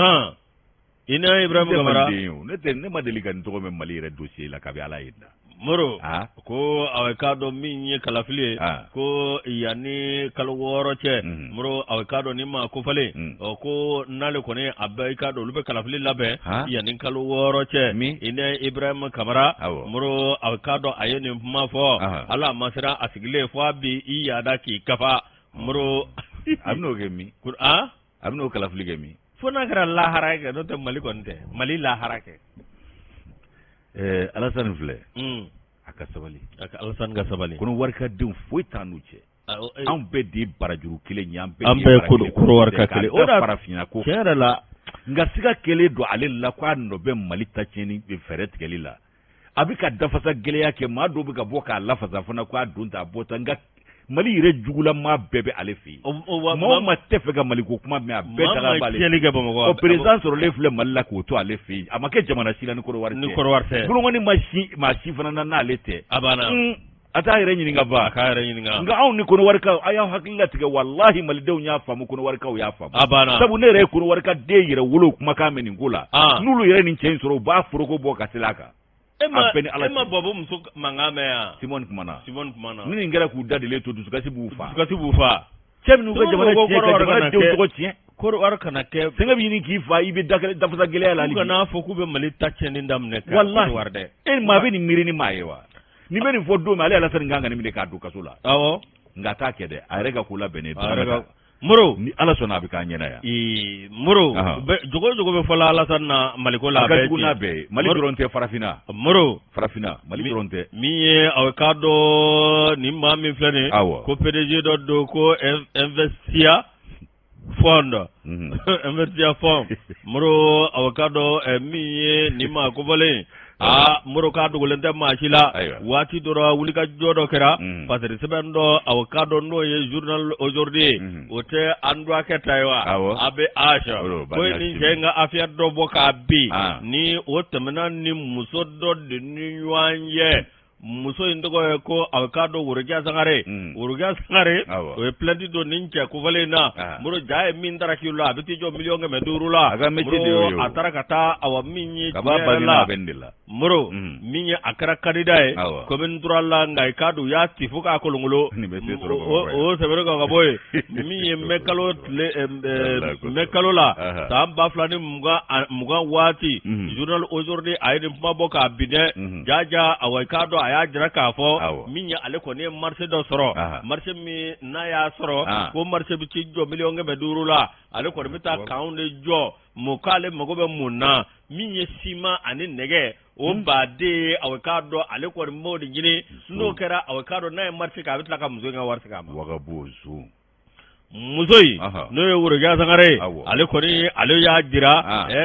Inia Ibrahim Kamara. Ne tɛ ne ma deli ka nin tɔgɔ mɛn Mali yɛrɛ dossier la kabi Ala ye n da. Moro ko a k'a dɔn min ye kalafili ye ko yanni kalo 6 cɛ Moro a k'a dɔn nin maa kofɔlen ɔ ko n'ale kɔni a bɛ i k'a dɔn olu bɛ kalafili labɛn yanni kalo 6 cɛ Inia Ibrahim Kamara Moro a k'a dɔn a ye nin kuma fɔ ala ma siran a sigilen fo a bi i yaada k'i kafa Moro. A bɛn'o kɛ min? A bɛn'o kalafili kɛ min? Fo n'a kɛra lahara kɛ n'o tɛ Mali kɔni tɛ Mali lahara kɛ. Ɛɛ Alasani filɛ. A ka sabali. A ka Alasani ka sabali. Kɔnɔwari ka denw foyi t'an n'u cɛ. Anw bɛɛ de ye barajuru kelen ye an bɛɛ de ye Kɔnɔwari ka kelen. O da farafinna ko. Tiɲɛ yɛrɛ la. Nka siga kɛlen don ale la k'a nɔ bɛ Mali ta tiɲɛni fɛɛrɛ tigɛli la. A bɛ ka dafasa gɛlɛya kɛ maa dɔw bɛ ka bɔ k'a lafasa fana k'a don ta a bɔ ta nka Mali yɛrɛ jugulama bɛɛ bɛ ale fɛ yen. Maa o maa tɛ fɛ ka Mali ko kuma mɛn a bɛɛ taga b'ale fɛ yen. Kɛ Bamakɔ. Ɔ président sɔrɔlen filɛ Mali la k'o to ale fɛ yen a ma kɛ jamana si la ni Kɔnɔwari tɛ. Ni Kɔnɔwari tɛ. Bolokɔni ma si maa si fana na n'ale tɛ. A banna. A t'a yɛrɛ ɲininka ba. A k'a yɛrɛ ɲininka. Nka anw ni Kɔnɔwarikaw a y'aw hakili latigɛ walahi malidenw y'a faamu Kɔnɔwarikaw y'a faamu. A banna. Sabu ne yɛrɛ ye Kɔnɔwari ka den yɛrɛ wolo kumakan mɛn nin ko la. N'olu yɛrɛ nin cɛ in sɔrɔ u b'a foroko bɔ ka seli a kan. E ma Babu muso mankan mɛn yan. Simɔni kumana. Simɔni kumana. Ni nin kɛra k'u da delen to dusukasi b'u fa. Dusukasi b'u fa. Cɛ minnu ka jamana tiɲɛ ka jamana denw tɔgɔ tiɲɛ. Kɔnɔwari kana kɛ. Sɛgɛn bɛ ɲini k'i fa i bɛ dafasa gɛlɛya la. K'u kana fɔ k'u bɛ Mali ta tiɲɛni daminɛ. Walahi dɛ. E maa bɛ nin miiri ni maa ye wa? Ni bɛ nin fɔ don min ale Alasani kan ka nin minɛ k'a don kaso la. Awɔ. Nka a t'a kɛ dɛ a yɛrɛ ka ko labɛnnen don. Moro. Ni Ala sɔnna a bɛ k'an ɲɛna yan. Moro. Jogo jogo bɛ fɔla Alasani na Maliko la. A ka jugu n'a bɛɛ ye. Mali dɔrɔn tɛ farafinna. Moro. Farafinna Mali dɔrɔn tɛ. Min ye aw k'a dɔn nin maa min filɛ nin ye. Awɔ. Ko PDG dɔ don ko Investia Fund. Investia Fund. Moro aw k'a dɔn min ye nin maa kofɔlen. Aa Moro k'a dogolen tɛ maa si la waati dɔ la wulikajɔ dɔ kɛra parce que sɛbɛn dɔ aw k'a dɔn n'o ye journal aujourd'hui ye o tɛ an dɔgɔkɛ ta ye wa ABH ko nin cɛ in ka affaire dɔ bɔ k'a bin ni o tɛmɛna ni muso dɔ de ni ɲɔgɔn ye muso in tɔgɔ ye ko aw k'a dɔn Worokiya Sangare Worokiya Sangare o ye plainte don nin cɛ kofɔlen in na Moro ja ye min taara k'i la a bɛ t'i jɔ 500,000 la a ka métier de y'o ye a taara ka taa awa min ye tiɲɛ yɛrɛ la Moro min ye a kɛra candidat ye commune 3 la nka i k'a dɔn u y'a ci fo k'a kolonkolon o sɛbɛnni kan ka bɔ yen min ye mai kalo tile mai kalo la san 2020 waati journal aujourd'hui a ye nin kuma bɔ k'a bin dɛ jaja awa i k'a dɔn a y'a jira k'a fɔ min ye ale kɔni ye marché dɔ sɔrɔ marché min n'a y'a sɔrɔ ko marché bɛ t'i jɔ 500,000 la ale kɔni bɛ taa kanw de jɔ mun k'ale mago bɛ mun na min ye siman ani nɛgɛ o baden aw k'a dɔn ale kɔni b'o de ɲini n'o kɛra aw k'a dɔn n'a ye marché kɛ a bɛ tila ka muso in ka wari segin a ma. Wagabozo. Muso in n'o ye Worokiya Sangare ye ale kɔni ale y'a jira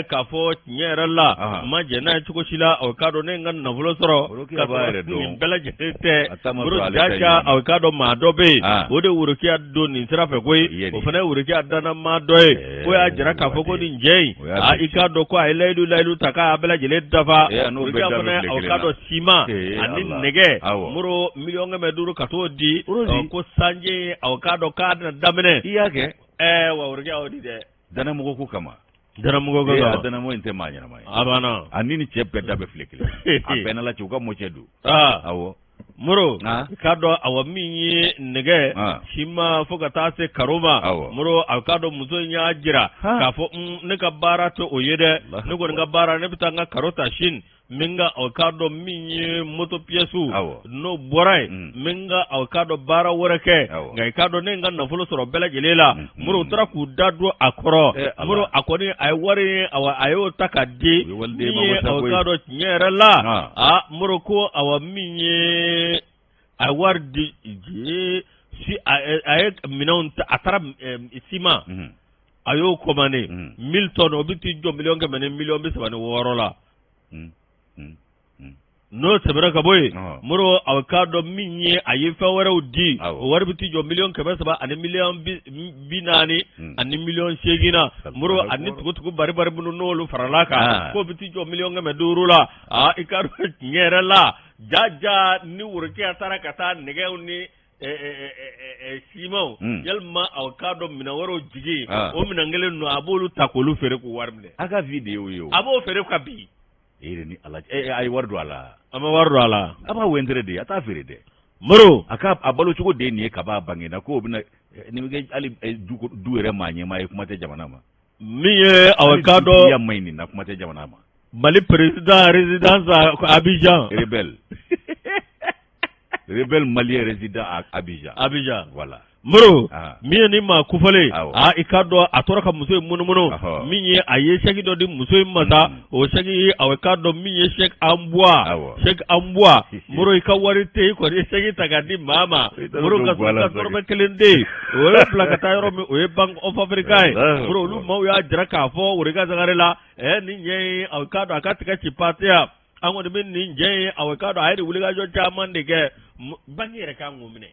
k'a fɔ tiɲɛ yɛrɛ la n ma jɛn n'a ye cogo si la aw k'a dɔn ne ye n ka nafolo sɔrɔ ka sɔrɔ nin bɛɛ lajɛlen tɛ Moro jaja aw k'a dɔn maa dɔ bɛ yen o de Worokiya don nin sira fɛ koyi o fana ye Worokiya dannamaa dɔ ye ko y'a jira k'a fɔ ko nin cɛ in i k'a dɔn ko a ye layidu ta k'a bɛɛ lajɛlen dafa Worokiya fana aw k'a dɔn siman ani nɛgɛ Moro 500,000 ka t'o di ko sanji aw k'a dɔn k'a bɛna daminɛ i y'a kɛ wa Worokiya y'o di dɛ dannamɔgɔ ko kama dannamɔgɔ ko kama dannamɔgɔ in tɛ maa ɲɛnama ye a banna a ni cɛ bɛɛ da bɛ file kelen a bɛɛ n'Ala cɛ u ka mɔcɛ don awɔ Moro i k'a dɔn awa min ye nɛgɛ siman fo ka taa se karo ma Moro a k'a dɔn muso in y'a jira k'a fɔ ne ka baara tɛ o ye dɛ ne kɔni ka baara ne bɛ taa n ka karo ta Chine min ka aw k'a dɔn min ye moto pièces n'o bɔra yen min ka aw k'a dɔn baara wɛrɛ kɛ nka i k'a dɔn ne n ka nafolo sɔrɔ bɛɛ lajɛlen la Moro taara k'u da don a kɔrɔ Moro a kɔni a ye wari ye awa a y'o ta ka di min ye aw k'a dɔn tiɲɛ yɛrɛ la aa Moro ko awa min ye a ye wari di si a ye minɛnw a taara siman a y'o commandé 1000 tonnes o bɛ t'i jɔ 136,000,000 la. N'o tɛmɛna ka bɔ yen, Moro, a k'a dɔn min ye a ye fɛn wɛrɛw di, o wari bɛ t'i jɔ 300 miliyɔn ani 40 miliyɔn ani 8 miliyɔn na. Moro, ani tugutugu baribari minnu n'olu farala kan, k'o bɛ t'i jɔ 500 miliyɔn la. Aa, i k'a dɔn tiɲɛ yɛrɛ la, ja ja ni Worokiya taara ka taa nɛgɛw ni simanw yalima a k'a dɔn minɛn wɛrɛw jigin, o minɛn kelen ninnu a b'olu ta k'olu feere k'u wari minɛ. A ka vie de y'o ye o. A b'o feere ka bin. E yɛrɛ ni Ala cɛ, a ye wari don a la. A ma wari don a la. A b'a wɛntɛrɛ de, a t'a feere dɛ. Moro. A ka a balo cogo de ye nin ye kab'a bangena, k'o bɛna nin bɛ kɛ hali du yɛrɛ maa ɲɛmaa ye, kuma tɛ jamana ma. Min ye aw k'a dɔn. Hali ma ɲi nin na, kuma tɛ jamana ma. Mali président résidence à Abidjan. Rebelle. Rebelle malien résident à Abidjan. Abidjan. Voilà. Moro, min ye ni maa kofɔlen, aa, i k'a dɔn a tora ka muso in munumunu. Min ye a ye chèque dɔ di muso in ma sa, o chèque, a k'a dɔn min ye chèque en bois, chèque en bois. Moro, i ka wari tɛ yen kɔni, ye chèque ta k'a di maa ma. Moro, ka sɔrɔ ka dɔrɔmɛ kelen tɛ yen. O ye bila ka taa yɔrɔ min, o ye Bank of Africa ye. Moro, olu maaw y'a jira k'a fɔ Worika Sangare la, nin ɲɛ ye, a k'a dɔn a ka tigɛ ci patiya. An kɔni bɛ nin jɛ ye, a k'a dɔn a ye nin wulikajɔ caman de kɛ, banque yɛrɛ kan k'o minɛ.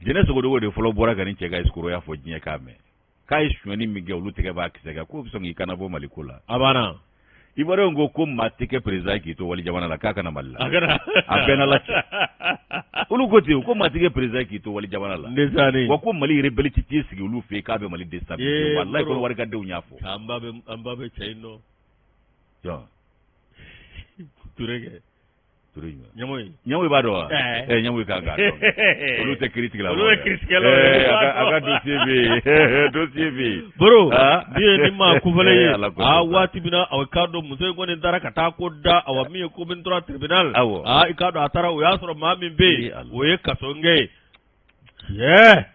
Jɛnɛ Sogodogo de fɔlɔ bɔra ka nin cɛ ka escrocya fɔ diɲɛ k'a mɛn, k'a ye sonyɛni min kɛ, olu tɛgɛ b'a kisɛ kan, k'o bɛ sɔn k'i kana bɔ Mali ko la. A banna. Ivoirien ko maa tɛ kɛ président k'i to wali jamana la, k'a kana Mali la. A bɛɛ n'Ala cɛ. Olu ko ten, ko maa tɛ kɛ président k'i to wali jamana la. Ndesaani. Wa ko Mali rebelle tɛ t'i sigi olu fɛ yen k'a bɛ Mali déstabiliser. Walayi, Kɔnɔwari ka denw y'a fɔ. An ba bɛ, an ba bɛ cɛ in dɔn. Jɔn? Ture kɛ. Ture jumɛn? Ɲamoyi. Ɲamoyi b'a dɔn wa? Ɛɛ, Ɲamoyi kan k'a dɔn. Olu tɛ kiiri tigɛla. Olu ye kiiri tigɛlaw ye. A ka dossier bɛ yen. Dossier bɛ yen. Boro, min ye ni maa kofɔlen ye. Aa, waati min na a k'a dɔn muso in kɔni taara ka taa ko da, awa, min ye commune 3 tribunal. Aa, i k'a dɔn a taara, o y'a sɔrɔ maa min bɛ yen, o ye Kasɔnkɛ ye. Tiɲɛ.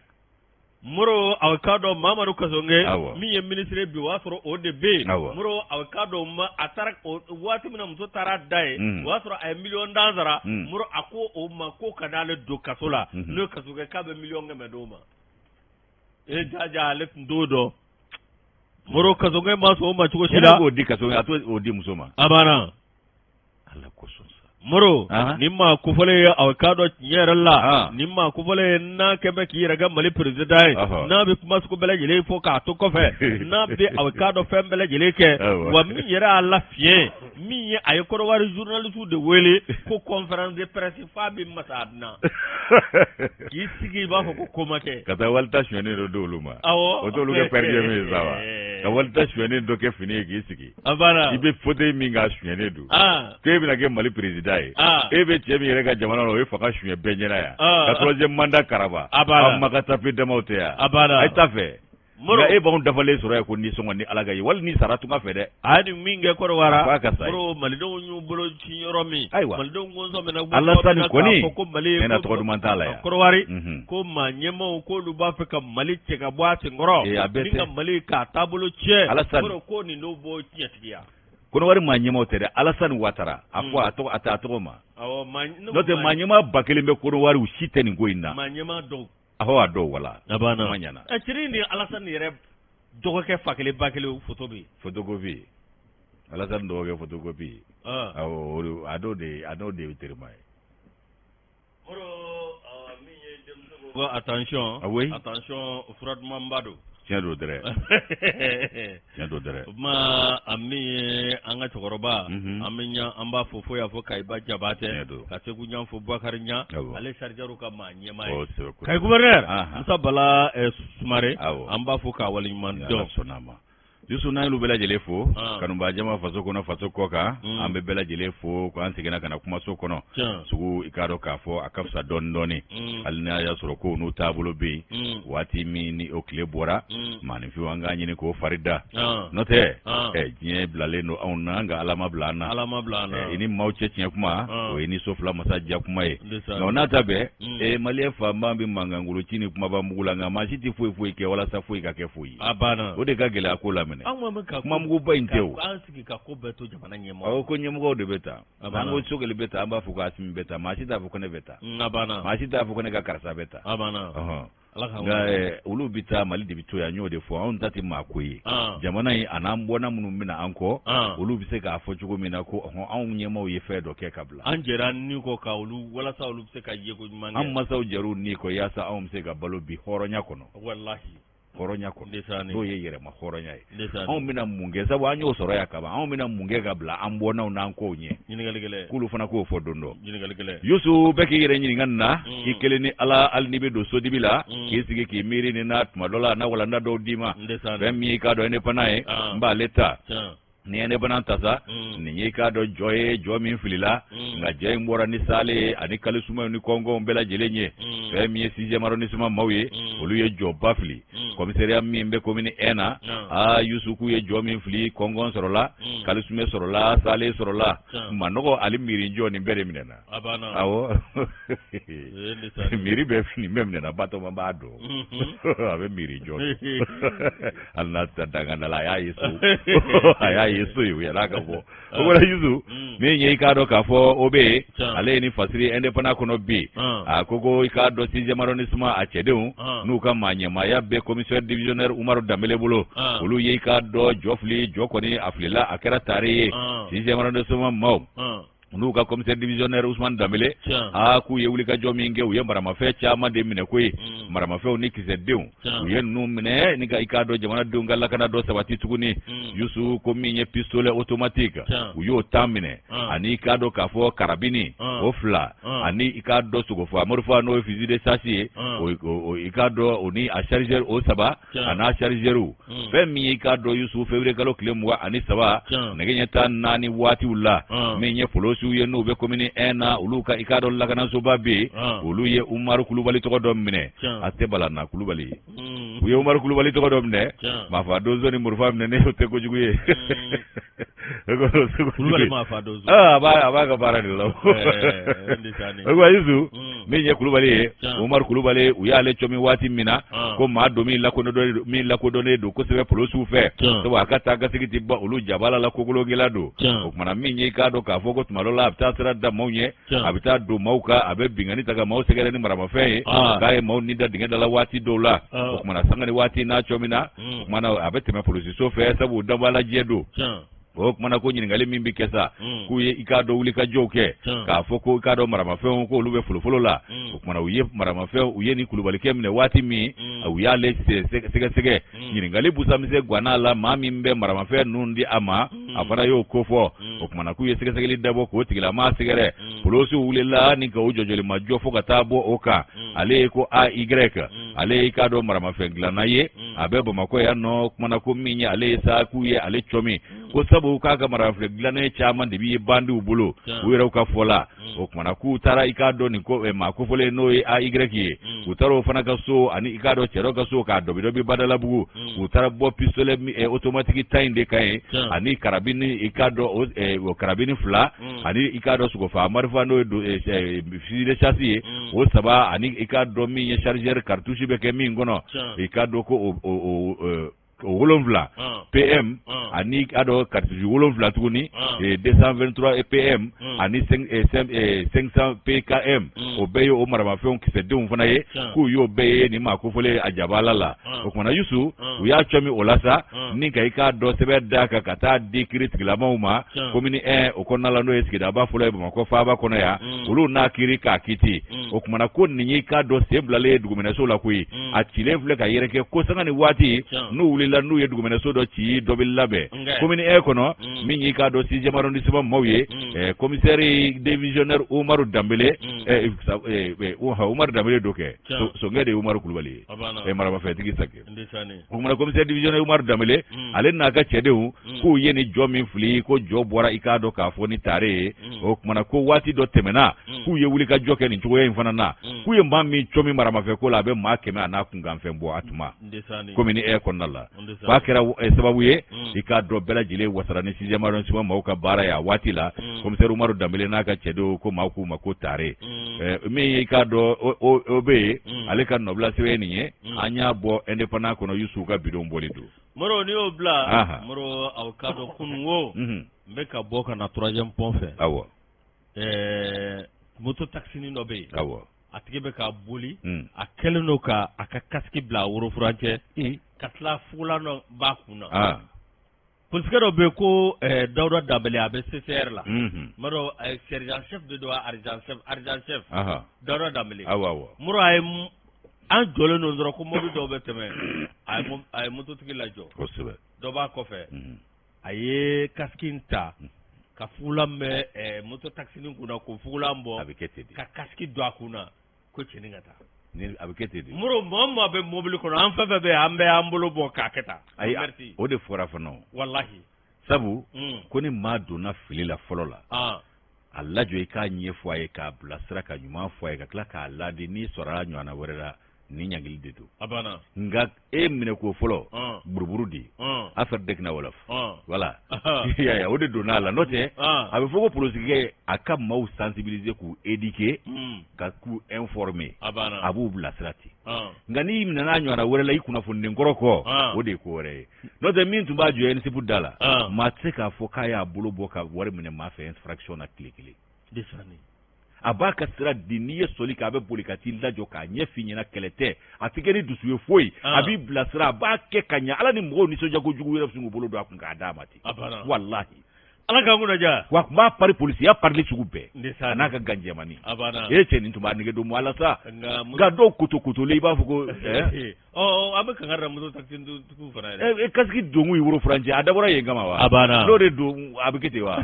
Moro, a k'a dɔn Mamadu Kasɔnkɛ min ye ministre bi, o y'a sɔrɔ o de bɛ yen. Moro, a k'a dɔn a taara waati min na muso taara da yen, o y'a sɔrɔ a ye 10 miliyɔn sara. Moro, a ko o ma ko ka n'ale don kaso la, n'o ye Kasɔnkɛ, k'a bɛ 100 miliyɔn d'o ma. E jaja, ale tun t'o dɔn. Moro, Kasɔnkɛ ma sɔn o ma cogo si la. K'o di Kasɔnkɛ, a t'o di muso ma. A banna. Ala kosɔn sa. Moro, ni maa kofɔlen ye, a k'a dɔn tiɲɛ yɛrɛ la, ni maa kofɔlen ye, n'a kɛn bɛ k'i yɛrɛ kɛ Mali président ye, n'a bɛ kuma sugu bɛɛ lajɛlen fɔ k'a to kɔfɛ, n'a bɛ a k'a dɔn fɛn bɛɛ lajɛlen kɛ, wa min yɛrɛ y'a lafiɲɛ, min ye a ye Kɔnɔwari journaliste de wele ko conférence de presse, f'a bɛ masa na k'i sigi, i b'a fɔ ko ko ma kɛ. Ka taa walita sonyɛnen dɔ d'olu ma. Awɔ. O t'olu kɛ per diem ye sa wa? Ka walita sonyɛnen dɔ kɛ fini ye k'i sigi. A banna. I bɛ fauteuil min k'a sonyɛnen don. K'e bɛna kɛ Mali président ye. E bɛ cɛ min yɛrɛ ka jamana na, o ye fanga suɲɛ bɛɛ ɲɛna yan. Ka troisième mandat karaba. A banna. An ma ka tape damaw tɛ yan. A banna. A ye taa fɛ. Nka e b'anw dafalen sɔrɔ yan ko nisɔngɔ ni Ala ka ye wali ni sara tunga fɛ dɛ. A ye nin min kɛ Kɔnɔwara. F'a ka sa ye. Moro, Malidenw y'u bolo ci yɔrɔ min. Ayiwa. Malidenw ko sɔmina. Alasani kɔni. Ko Mali. Tiɲɛ na, tɔgɔ duman t'a la yan. Kɔnɔwari. Ko maa ɲɛmaaw k'olu b'a fɛ ka Mali cɛ ka bɔ a senkɔrɔ. Ee, a bɛɛ Ni tɛ. ka Mali k'a taabolo tiɲɛ. Alasani. Moro, ko nin dɔw b'o tiɲɛtigiya. Kɔnɔwari maa ɲɛmaaw tɛ dɛ, Alasani Watara a fɔ a tɔgɔ, a tɛ a tɔgɔ ma. Awɔ, maa. N'o tɛ maa ɲɛmaa 1000 bɛ Kɔnɔwari, u si tɛ nin ko in na. Maa ɲɛmaa dɔw. Awɔ, a dɔw wala. A banna. Kuma ɲɛna. Ɛ, ciri ni Alasani yɛrɛ dɔgɔkɛ fa kelen ba kelen photo bɛ yen. Photocopie. Alasani dɔgɔkɛ photocopie. Awɔ, o de, a n'o de, a n'o de ye terima ye. Moro, min ye denmisɛnw ko attention. Ah oui? Attention, fura dumanba don. Tiɲɛ don dɛrɛ. Tiɲɛ don dɛrɛ. O kuma, a min ye an ka cɛkɔrɔba, an bɛ ɲa, an b'a fɔ fo y'a fɔ Kayiba Jabatɛ, Tiɲɛ don. ka Segu ɲan fo Bakari ɲa, Awɔ. ale chargeur ka maa ɲɛmaa ye. Ɔ, sɛbɛ ko. Kayi gouverneur Ahan. Musa Bala Sumare, Awɔ. an b'a fɔ k'a waleɲuman Ni dɔn. Ala sɔnna a ma. Yusu, n'an y'olu bɛɛ lajɛlen fo, Ah. kanubaa jama faso kɔnɔ, faso kɔ kan, Mm. an bɛ bɛɛ lajɛlen fo ko an seginna ka na kumaso kɔnɔ. Tiɲɛ. Sugu, i k'a dɔn k'a fɔ a ka fisa dɔɔni dɔɔni. Mm. Hali n'a y'a sɔrɔ kow n'u taabolo bɛ yen. Mm. Waati min ni o tile bɔra, Mm. maaninfinw an k'a ɲini k'o fari da. Ah. N'o tɛ, Ah. ɛ, diɲɛ bilalen don anw na, nka Ala ma bila an na. Ala ma bila an na. Ɛ, i ni maaw cɛ tiɲɛ kuma, Ah. o ye ni so fila masa diya kuma ye. Ndesan. Nka o n'a ta bɛɛ, Mm. ɛ, maliyɛn fanba bɛ mankankolo ci ni kumaba mugu la, nka maa si tɛ foyi foyi kɛ walasa foyi ka kɛ foyi ye. A banna. O de ka gɛlɛn a ko la minɛ. An ko bɛ ka Kuma muguba in tɛ o. An sigi ka ko bɛɛ to jamana ɲɛmɔgɔ. Awɔ, ko ɲɛmɔgɔw de bɛ ta. A banna. N'an ko Sogɛli bɛ ta, an b'a fɔ ko Asimi bɛ ta. Maa si t'a fɔ ko ne bɛ ta. A banna. Maa si t'a fɔ ko ne ka karisa bɛ ta. A banna. Ɔhɔn. Nka olu bɛ taa, Mali de bɛ to yan. N y'o de fɔ, anw ta tɛ maa ko ye. Jamana in a n'an bɔnna minnu bɛna an kɔ, olu bɛ se k'a fɔ cogo min na ko ɔhɔn, anw ɲɛmaaw ye fɛn dɔ kɛ ka bila. An jɛra ni kɔ ka olu walasa olu bɛ se ka yeko ɲuman kɛ. An masaw jɛr'u ni kɔ yaasa anw bɛ se ka balo bi hɔrɔnya kɔnɔ. Walahi. Hɔrɔnya kɔnɔ, n'o ye yɛrɛma hɔrɔnya ye. Anw bɛna mun kɛ? Sabu an y'o sɔrɔ yan kaban. Anw bɛna mun kɛ ka bila an bɔnnaw n'an kɔw ɲɛ? K'olu fana k'o fɔ don dɔ. Yusu, bɛɛ k'i yɛrɛ ɲininka nin na i kelen ni Ala. Hali n'i bɛ don sodibi la k'i sigi k'i miiri nin na, tuma dɔ la a na walanda dɔw d'i ma. Fɛn min y'i k'a dɔn Indépendant ye, n b'ale ta. Ni Indépendant ta sa, nin y'i k'a dɔn jɔ ye, jɔ min filila, nka jɔ in bɔra ni sale ye ani kalisumaw ni kɔnkɔnw bɛɛ lajɛlen ye. Fɛn min ye sixième arrondissement maaw ye, olu ye jɔba fili. Commissariat min bɛ commune 1 na, aa Yusu, k'u ye jɔ min fili, kɔnkɔn sɔrɔla, kalisumɛ sɔrɔla, sale sɔrɔla, manɔgɔ ani miirijɔ, nin bɛɛ de minɛna. Awɔ, miiri bɛ nin bɛɛ minɛna. Batɔma b'a dɔn, a bɛ miiri jɔ hali n'a tɛ danganda la. A y'a ye so, a y'a ye so ye, u yɛrɛ ka bɔ o wala. Yusu, min ye i k'a dɔn k'a fɔ o bɛ yen, ale ye ni fasiri Indépendant kɔnɔ bi. A ko i k'a dɔn sixième arrondissement a cɛdenw n'u ka maa ɲɛmaaya bɛ commissaire divisionnaire Umaru Danbele bolo, olu ye i k'a dɔn jɔ fili. Jɔ kɔni a filila, a kɛra tare ye. Sixième arrondissement maaw n'u ka commissaire divisionnaire Usman Danbele, aa k'u ye wulikajɔ min kɛ, u ye maramafɛn caman de minɛ koyi. Maramafɛnw ni kisɛdenw, u ye ninnu minɛ ni ka i k'a dɔn jamanadenw ka lakana dɔ sabati tuguni. Yusu, ko min ye pistolet automatique, u y'o 10 minɛ, ani i k'a dɔn k'a fɔ karabini o fila, ani i k'a dɔn sogofa marifa, n'o ye fusil de chasse ye, i k'a dɔn o ni a chargeur o saba, a n'a chargeur. Fɛn min ye i k'a dɔn Yusu, février kalo tile 23, nɛgɛ ɲɛ 14 waatiw la, min ye polosiw ye n'u bɛ commune 1 na, olu ka i k'a dɔn lakanasoba bɛ yen, olu ye Umaru Kulubali tɔgɔ dɔ minɛ. A tɛ bala na Kulubali ye. U ye Umaru Kulubali tɔgɔ dɔ minɛ. Maafa donso ni marifa minɛ, ne o tɛ kojugu ye. A b'a ka baara de la. O Yusu, min ye Kulubali ye, Umaru Kulubali, u y'ale cɔmi waati min na, ko maa don min lakodɔnnen don kosɛbɛ polosiw fɛ, sabu a ka taa ka segin tɛ ban olu jabala la, kokolokɛla don. O kumana min ye i k'a dɔn k'a fɔ ko tuma dɔ la a bɛ taa sira da maaw ɲɛ, a bɛ taa don maaw kan, a bɛ binkanni ta ka maaw sɛgɛrɛ ni maramafɛn ye, k'a ye maaw ni da dingɛ da la waati dɔw la. O kumana sanga ni waati n'a cɔmina, o kumana a bɛ tɛmɛ polosiso fɛ, sabu dabalajɛ don. O kumana ko ɲininkali min bɛ kɛ sa, k'u ye i k'a dɔn wulikajɔw kɛ k'a fɔ ko i k'a dɔn maramafɛnw ko olu bɛ folofolo la. O kumana u ye maramafɛnw, u ye ni kulubalikɛ minɛ waati min, u y'ale sɛgɛsɛgɛ, ɲininkali busamisɛn ganna la. Maa min bɛ maramafɛn ninnu di a ma, a fana y'o kofɔ. O kumana k'u ye sɛgɛsɛgɛli dabɔ k'o tigilamaa sɛgɛrɛ. Polosiw wulila ni ka o jɔjɔli ma jɔ fo ka taa bɔ o kan. Ale ye ko AY, ale ye i k'a dɔn maramafɛn dilanna ye, a bɛ Bamakɔ yan nɔ. Kumana ko min ye ale ye sa, k'u ye ale cɔmi ko sabu k'a ka maramafɛn dilannen caman de bɛ bandiw bolo, u yɛrɛw ka fɔ la. O kumana k'u taara i k'a dɔn nin ko maa kofɔlen, n'o ye AY ye, u taara o fana ka so ani i k'a dɔn cɛ dɔ ka so k'a dɔbi dɔbi Badalabugu. U taara bɔ pistolet automatique 10 in de kan ye, ani karabini, i k'a dɔn o karabini fila, ani i k'a dɔn sogofa marifa, n'o ye fusil de chasse ye, o saba, ani i k'a dɔn min ye chargeur, cartouche bɛ kɛ min kɔnɔ, i k'a dɔn ko o 7 PM, ani i k'a dɔn cartouche 7 tuguni, 223 PM ani 500 PKM. O bɛɛ ye o maramafɛnw kisɛdenw fana ye, k'u y'o bɛɛ ye nin maa kofɔlen a jabala la. O kumana Yusu, u y'a cɔmi o la sa ni ka i k'a dɔn sɛbɛn d'a kan ka taa di kiiri tigilamaw ma commune 1 o kɔnɔna la, n'o ye sigidaba fɔlɔ ye Bamakɔ faaba kɔnɔ yan. Olu n'a kiiri k'a kiti. O kumana ko nin y'i k'a dɔn sen bilalen ye duguminɛso la koyi. A cilen filɛ ka yɛrɛkɛ ko sanga ni waati n'u wulila, n'u ye duguminɛso dɔ ci, dɔ bɛ labɛn commune 1 kɔnɔ. Min y'i k'a dɔn sixième arrondissement maaw ye, commissaire divisionnaire Umaru Danbele, Umaru Danbele do kɛ Sonkɛ de ye Umaru Kulubali ye, maramafɛntigi sakɛ. O kumana commissaire divisionnaire Umaru Danbele, ale n'a ka cɛdenw, k'u ye ni jɔ min fili, ko jɔ bɔra i k'a dɔn k'a fɔ ni tare ye. O kumana ko waati dɔ tɛmɛna, k'u ye wulikajɔ kɛ nin cogoya in fana na, k'u ye maa min cɔmi maramafɛn ko la, a bɛ maa 100 a n'a kunkanfɛn bɔ a tuma commune 1 kɔnɔna la. K'a kɛra sababu ye, i k'a dɔn bɛɛ lajɛlen wasara ni sixième arrondissement maaw ka baara ye a waati la. Commissaire Umaru Danbele n'a ka cɛdenw, ko maaw k'u ma ko tare. Min ye i k'a dɔn o bɛ yen, ale ka nɔbila sɛbɛn nin ye, an y'a bɔ Indépendant kɔnɔ. Yusu ka bidon bɔli don. Moro, n'i y'o bila, Moro, aw k'a dɔn kunun ko n bɛ ka bɔ ka na troisième pont fɛ. Moto taxini dɔ bɛ yen. A tigi bɛ ka boli, a kɛlen don ka a ka casque bila a worofurancɛ ka tila fugulan dɔ b'a kun na. Polisikɛ dɔ bɛ yen ko Dawuda Danbɛlɛ, a bɛ CCR la. N b'a dɔn sergent chef de don, adjudant chef Dawuda Danbɛlɛ. Awɔ awɔ. Moro, a ye an jɔlen don dɔrɔn ko mobili dɔw bɛ tɛmɛ, a ye mototigi lajɔ. Dɔ b'a kɔfɛ. A ye casque in ta ka fugulan bɛ moto taxi kun na, k'o fugulan bɔ. A bɛ kɛ ten de. Ka casque don a kun na ko cɛnin ka taa. A bɛ kɛ ten de. Moro, maa o maa bɛ mobili kɔnɔ, an fɛn fɛn bɛ yen, an bɛɛ y'an bolo bɔ k'a kɛ tan. Ayi, o de fɔra fana o. Walahi. Sabu ko ni maa donna fili la fɔlɔ la, a lajɔ i k'a ɲɛfɔ a ye, k'a bilasira, ka ɲuman fɔ a ye, ka tila k'a ladi. N'i sɔrɔ a ɲɔgɔnna wɛrɛ la, nin ɲangili de don. A banna. Nka e minɛ ko fɔlɔ, buruburu di affaire dëkk na wolof, voilà, i y'a ye, o de donna a la. N'o tɛ, a bɛ fɔ ko polisikɛ a ka maaw sensibiliser, k'u éduquer, ka k'u informer. A banna. A b'u bilasira ten. Nka n'i minɛna a ɲɔgɔnna wɛrɛ la, i kunnafoninen kɔrɔ kɔ, o de ye ko wɛrɛ ye. N'o tɛ, min tun b'a jɔ NSIP da la, maa tɛ se k'a fɔ k'a y'a bolo bɔ ka wari minɛ maa fɛ infraction na tile kelen. A b'a ka sira di. N'i ye sɔli kɛ, a bɛ boli ka t'i lajɔ k'a ɲɛ f'i ɲɛna. Kɛlɛ tɛ, a tɛ kɛ ni dusu ye foyi. A b'i bilasira, a b'a kɛ ka ɲɛ. Ala ni mɔgɔw nisɔndiya kojugu yɛrɛ bɛ sin k'u bolo don a kun k'a d'a ma ten. Walahi. Ala k'an kunna diya. Wa a tun b'a pari, polisiya parili sugu bɛɛ, a n'a ka ganjɛmani. E cɛ, nin tun b'a nege don mɔgɔ la sa. Nka dɔw koto kotolen, i b'a fɔ ko Ɔ, an bɛ kangari da moto taxi tigiw fana ye. E casque donkun ye woro furancɛ, a dabɔra yen kama wa? A banna. N'o de don, a bɛ kɛ ten wa?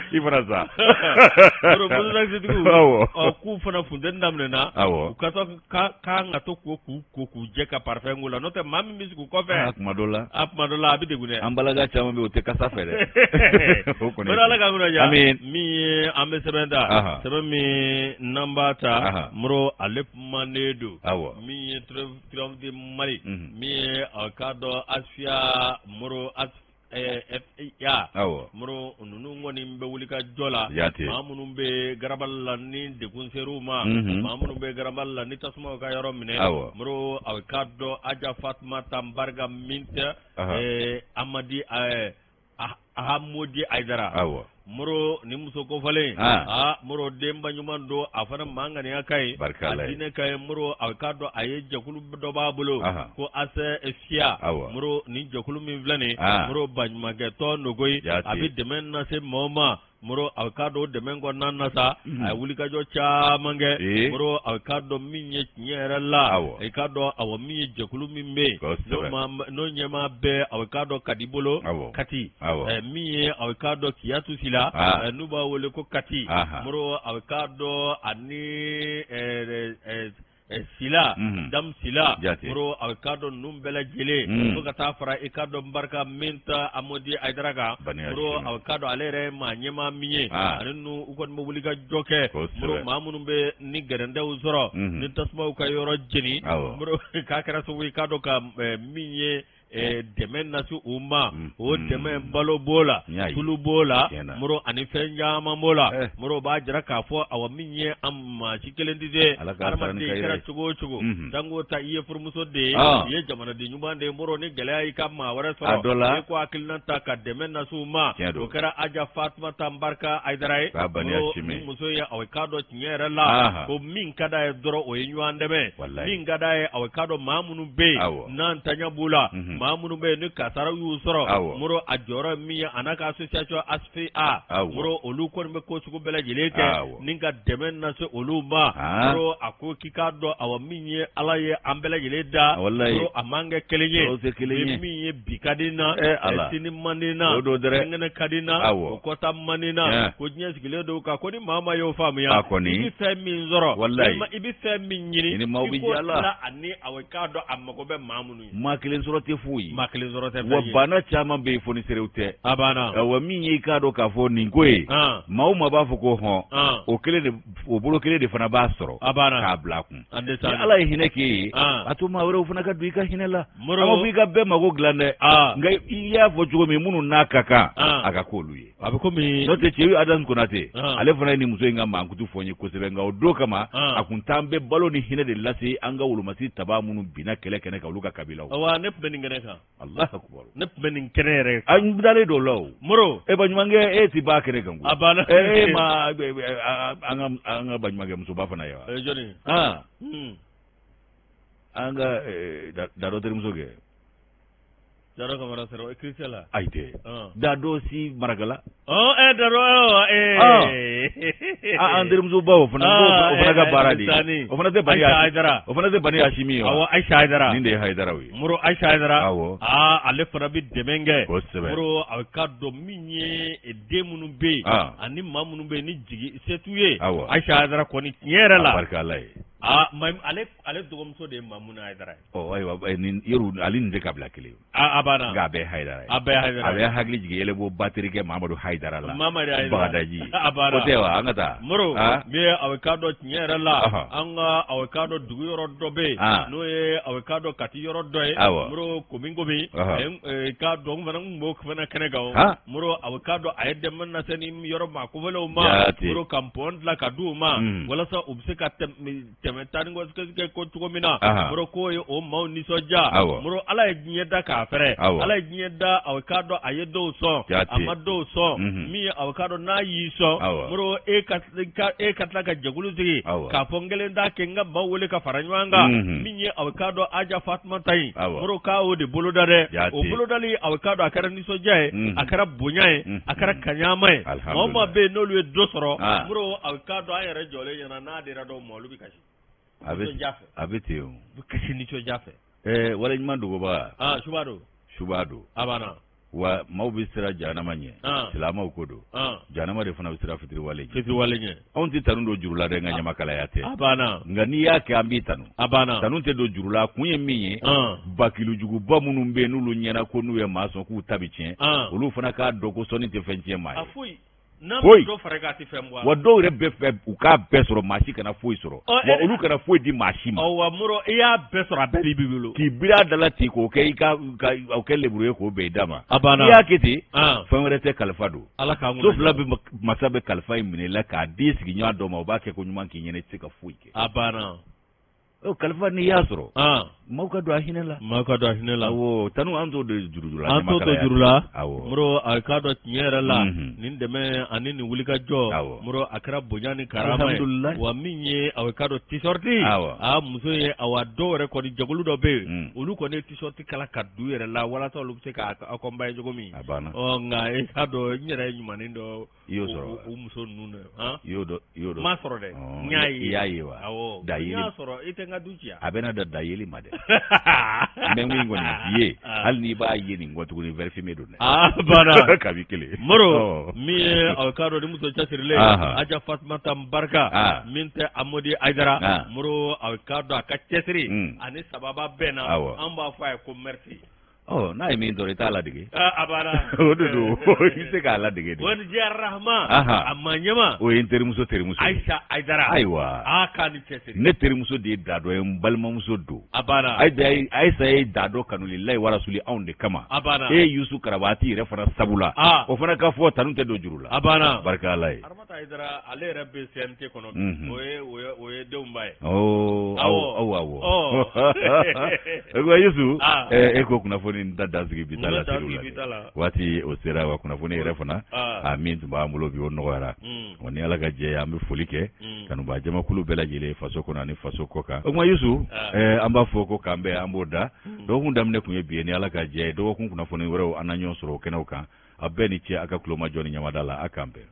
I fana sa. Moto taxi tigiw. Awɔ. Ɔ, k'u fana funteni daminɛna. Awɔ. U ka to ka kan ka to k'u ko k'u jɛ ka parfum k'u la, n'o tɛ maa min bɛ sigi u kɔfɛ. A kuma dɔ la. A kuma dɔ la, a bɛ degun dɛ. An balaka caman bɛ yen, o tɛ kasa fɛ dɛ. O kɔni. Moro, Ala k'an kunna diya. Amiin. Min ye an bɛ sɛbɛn ta. Sɛbɛn min n'an b'a ta. Moro, ale kumanen don. Min ye Triomphe du Mali. Min ye a k'a dɔn ASFIA, Moro, FIA. Moro, ninnu kɔni bɛ wuli ka jɔ la. Maa minnu bɛ garabali la ni degun ser'u ma. Maa minnu bɛ garabali la ni tasumaw ka yɔrɔ minɛ. Moro, a k'a dɔn Aja Fatumata Barika min tɛ Amadi Ahamodi Ayidara. Moro, ni muso kofalen. Aa, Moro, denba ɲuman don, a fana maa ŋaniya ka ɲi. A diinɛ ka ɲi. Moro, a k'a dɔn a ye jɛkulu dɔ b'a bolo ko ASFIA. Moro, ni jɛkulu min filɛ nin, Moro, baɲumankɛ tɔn don koyi. A bɛ dɛmɛ lase maaw ma. Moro, a k'a dɔn dɛmɛ kɔnɔna na sa, a ye wulikajɔ caman kɛ. Moro, a k'a dɔn min ye tiɲɛ yɛrɛ la, i k'a dɔn, awɔ, min ye jɛkulu min bɛ yen, n'o ɲɛmaa bɛɛ, a k'a dɔn Kadi bolo Kati, min ye a k'a dɔn Kiyatu Sila, n'u b'a wele ko Kati. Moro, a k'a dɔn ani Sila Dam Sila. Moro, a k'a dɔn ninnu bɛɛ lajɛlen, fo ka taa fara i k'a dɔn Barika Minta Amodi Ayidara kan. Moro, a k'a dɔn ale yɛrɛ ye maa ɲɛmaa min ye, ani ninnu u kɔni bɛ wuli ka jɔ kɛ. Moro, maa minnu bɛ ni gɛrɛntɛw sɔrɔ ni tasumaw ka yɔrɔ jeni, Moro, k'a kɛra sababu ye k'a dɔn ka min ye dɛmɛ lase u ma. O dɛmɛ, balo b'o la, tulu b'o la, Moro, ani fɛn caman b'o la. Moro b'a jira k'a fɔ, awa, min ye an maa si kelen tɛ se, hadamaden kɛra cogo o cogo, sanko ta i ye furumuso de ye, i ye jamanaden ɲuman de ye. Moro, ni gɛlɛya y'i ka maa wɛrɛ sɔrɔ, i ko hakilina ta ka dɛmɛ lase u ma. O kɛra Aja Fatumata Barika Ayidara ye. Moro, ni muso ye, aw k'a dɔn tiɲɛ yɛrɛ la ko min ka d'a ye dɔrɔn, o ye ɲɔgɔn dɛmɛ. Min ka d'a ye, aw k'a dɔn maa minnu bɛ yen n'an taɲa b'u la, maa minnu bɛ yen ni kasaraw y'u sɔrɔ. Moro, a jɔyɔrɔ min ye a n'a ka association ASFIA, Moro, olu kɔni bɛ ko sugu bɛɛ lajɛlen kɛ ni ka dɛmɛ lase olu ma. Moro, a ko k'i k'a dɔn, awa, min ye Ala ye an bɛɛ lajɛlen da, Moro, a man kɛ kelen ye. Min ye bi ka di n na, sini man di n na, sinikɛnɛ ka di n na, o kɔta man di n na, ko diɲɛ sigilen don kan ko ni maa ma y'o faamuya, i bɛ fɛn min sɔrɔ walima i bɛ fɛn min ɲini, i k'o tila ani awɔ, k'a dɔn a mago bɛ maa minnu ye. Maa kelen sɔrɔ tɛ foyi ye. Maa kelen sɔrɔ tɛ fɛn ye. Wa bana caman bɛ yen, foniserew tɛ. A banna. Wa min ye i k'a dɔn k'a fɔ nin ko ye, maa o maa b'a fɔ ko hɔn, o kelen de, o bolo kelen de fana b'a sɔrɔ. A banna. K'a bila a kun. Ni Ala ye hinɛ k'e ye, a to maa wɛrɛw fana ka don i ka hinɛ la. A ma fɔ i ka bɛɛ mago dilan dɛ, nka i y'a fɔ cogo min, minnu n'a ka kan, a ka k'olu ye. A bɛ komi n'o tɛ, cɛ Adam Konate, ale fana ye nin muso in ka mankutu fɔ n ye kosɛbɛ. Nka o don kama, a kun t'an bɛ balo ni hinɛ de lase an ka wolomasiri taba minnu binna kɛlɛ kɛnɛ kan, olu ka kabilaw. Awa, ne tun bɛ nin kɛnɛ kɛnɛ kan. Alahu akubaru. Ne tun bɛ nin kɛnɛ yɛrɛ kan. An dalen don o la o. Moro. E baɲumankɛ e ti b'a kɛnɛ kan koyi. A banna. E ma an ka baɲumankɛ musoba fana ye wa? Jɔni? Han. An ka Dadɔ terimuso kɛ. Dadɔ Kamara sɔrɔ Christian la. Ayi tɛ. Dadɔ si Marakala. Dadɔ an terimusoba o fana o fana ka baara de ye. O fana tɛ Bani Hayidara. O fana tɛ Bani Hasimi ye wa? Awɔ Ayisa Hayidara. Nin de ye Hayidaraw ye. Moro Ayisa Hayidara. Awɔ. Aa ale fana bɛ dɛmɛ kɛ. Kosɛbɛ. Moro a k'a dɔn min ye den minnu bɛ yen. Ani maa minnu bɛ yen ni jigi se t'u ye. Awɔ. Ayisa Hayidara kɔni tiɲɛ yɛrɛ la. A barika Ala ye. Aa ale dɔgɔmuso de ye Mamuna Hayidara ye. Ɔ ayiwa nin yɔrɔ ale nin tɛ kabila kelen ye. A banna. Nka a bɛɛ ye Hayidara ye. A bɛɛ ye Hayidara ye. A bɛ hakili jigin yɛlɛbo ba terikɛ Mamadu Hayidara la. Mamadu Hayidara. Bagadaji. A banna. O tɛ wa an ka taa. Moro min ye aw k'a dɔn tiɲɛ yɛrɛ la. An ka aw k'a dɔn dugu yɔrɔ dɔ bɛ yen. N'o ye aw k'a dɔn Kati yɔrɔ dɔ ye. Awɔ. Moro komi k'a dɔn n fana tun b'o fana kɛnɛ kan. Moro aw k'a dɔn a ye dɛmɛ lase nin yɔrɔ maa kofɔlenw ma. Moro ka pɔn dilan ka di u ma. Walasa u bɛ se ka tɛmɛ taa ni kɛ ko cogo min na Moro k'o ye o maaw nisɔndiya. Moro Ala ye diɲɛ da k'a fɛrɛ. Ala ye diɲɛ da aw k'a dɔn a ye dɔw sɔn a ma dɔw sɔn min ye aw k'a dɔn n'a y'i sɔn Moro e ka tila ka jɛkulu sigi k'a fɔ n kelen t'a kɛ n ka maaw wele ka fara ɲɔgɔn kan min ye aw k'a dɔn Aja Fatumata ye Moro k'a o de boloda dɛ o bolodali aw k'a dɔn a kɛra nisɔndiya ye a kɛra bonya ye a kɛra kaɲama ye maa o maa bɛ yen n'olu ye dɔ sɔrɔ Moro aw k'a dɔn an yɛrɛ jɔlen ɲɛna n'a dira dɔw ma olu bɛ kasi. A bɛ ten o. U bɛ kasi nisɔndiya fɛ. Waleɲuman dogobaga. Suba don. Suba don. A banna. Wa maaw bɛ siran jahanama ɲɛ. Silamɛw ko don. Jahanama de fana bɛ siran fitiriwale ɲɛ. Fitiriwale ɲɛ. Anw tɛ tanu don juru la dɛ, nka ɲamakalaya tɛ. A banna. Nka n'i y'a kɛ an b'i tanu. A banna. Tanu tɛ don juru la, kun ye min ye. Bakilujuguba minnu bɛ yen n'olu ɲɛna ko n'u ye maa sɔn k'u ta bɛ tiɲɛ. Olu fana k'a dɔn ko sɔnni tɛ fɛn tiɲɛ maa ye. A foyi. Foyi wa dɔw yɛrɛ bɛ fɛ u k'a bɛɛ sɔrɔ maa si kana foyi sɔrɔ wa olu kana foyi di maa si ma. Wa Moro i y'a bɛɛ sɔrɔ a bɛɛ b'i bolo. K'i biri a da la ten k'o kɛ i ka o kɛ leburu ye k'o bɛn i da ma. A banna. N'i y'a kɛ ten. Fɛn wɛrɛ tɛ kalifa don. Ala k'an so fila bɛ masa bɛ kalifa in minɛ i la k'a di sigiɲɔgɔn dɔ ma o b'a kɛ ko ɲuman k'i ɲɛna i tɛ se ka foyi kɛ. A banna. O kalifa n'i y'a sɔrɔ. Maaw ka don a hinɛ la. Maaw ka don a hinɛ la. Awɔ, tanu an t'o don juru la. An t'o don juru la. Awɔ. Moro a k'a dɔn tiɲɛ yɛrɛ la. Nin dɛmɛ ani nin wulikajɔ. Awɔ. Moro a kɛra bonya ni karama ye. Alhamdulilayi. Wa min ye a k'a dɔn t-shirt. Awɔ. A muso ye awa dɔw yɛrɛ kɔni jɛkulu dɔ bɛ yen. Olu kɔni ye t-shirt kala ka d'u yɛrɛ la walasa olu bɛ se k'a accompagner cogo min. A banna. Ɔ nka e k'a dɔn n yɛrɛ ye ɲumanin dɔ. I y'o sɔrɔ o muso ninnu dɛ han i y'o dɔn i y'o dɔn n m'a sɔrɔ dɛ n y'a ye i y'a ye wa awɔ da n y'a sɔrɔ i tɛ n ka du ci yan a bɛna da da yeli ma dɛ n bɛ min kɔni f'i ye hali n'i b'a ye nin kɔ tuguni verre fumé don dɛ aa banna kabi kelen Moro min ye aw k'a dɔn ni muso cɛsirilen Aja Fatumata Barika min tɛ Amodi Ayidara Moro aw k'a dɔn a ka cɛsiri ani sababa bɛn na an b'a fɔ a ye ko merci. Ɔ n'a ye min dɔrɔn i t'a ladege. A banna. O de don i bɛ se k'a ladege de. ONG Arahama. A maa ɲɛma. O ye n terimuso terimuso ye. Ayisa Ayidara. Ayiwa. Aa k'a ni cɛsiri. Ne terimuso de ye Dadɔ ye n balimamuso don. A banna. Ayisa ye Dadɔ kanu lilayi warasuli anw de kama. A banna. E ye Yusu Karabati yɛrɛ fana sabula. O fana ka fɔ tanu tɛ don juru la. A banna. Barika Ala ye. Aramata Ayidara ale yɛrɛ bɛ CNT kɔnɔ. O ye denw ba ye. Awɔ awɔ. O Yusu e ko kunnafoni da dansigi bi ta la waati o sera wa kunnafoni yɛrɛ fana a min tun b'an bolo bi o nɔgɔyara wa ni Ala ka jɛ an bɛ foli kɛ kanubaa jamakulu bɛɛ lajɛlen faso kɔnɔ ani faso kɔ kan. O tuma Yusu an b'a fɔ ko k'an bɛn an b'o da dɔgɔkun daminɛ tun ye bi ye ni Ala ka jɛ dɔgɔkun kunnafoni wɛrɛw an na ɲɔgɔn sɔrɔ o kɛnɛw kan. A bɛɛ ni ce a ka tulomajɔ ni ɲamada la a k'an bɛn.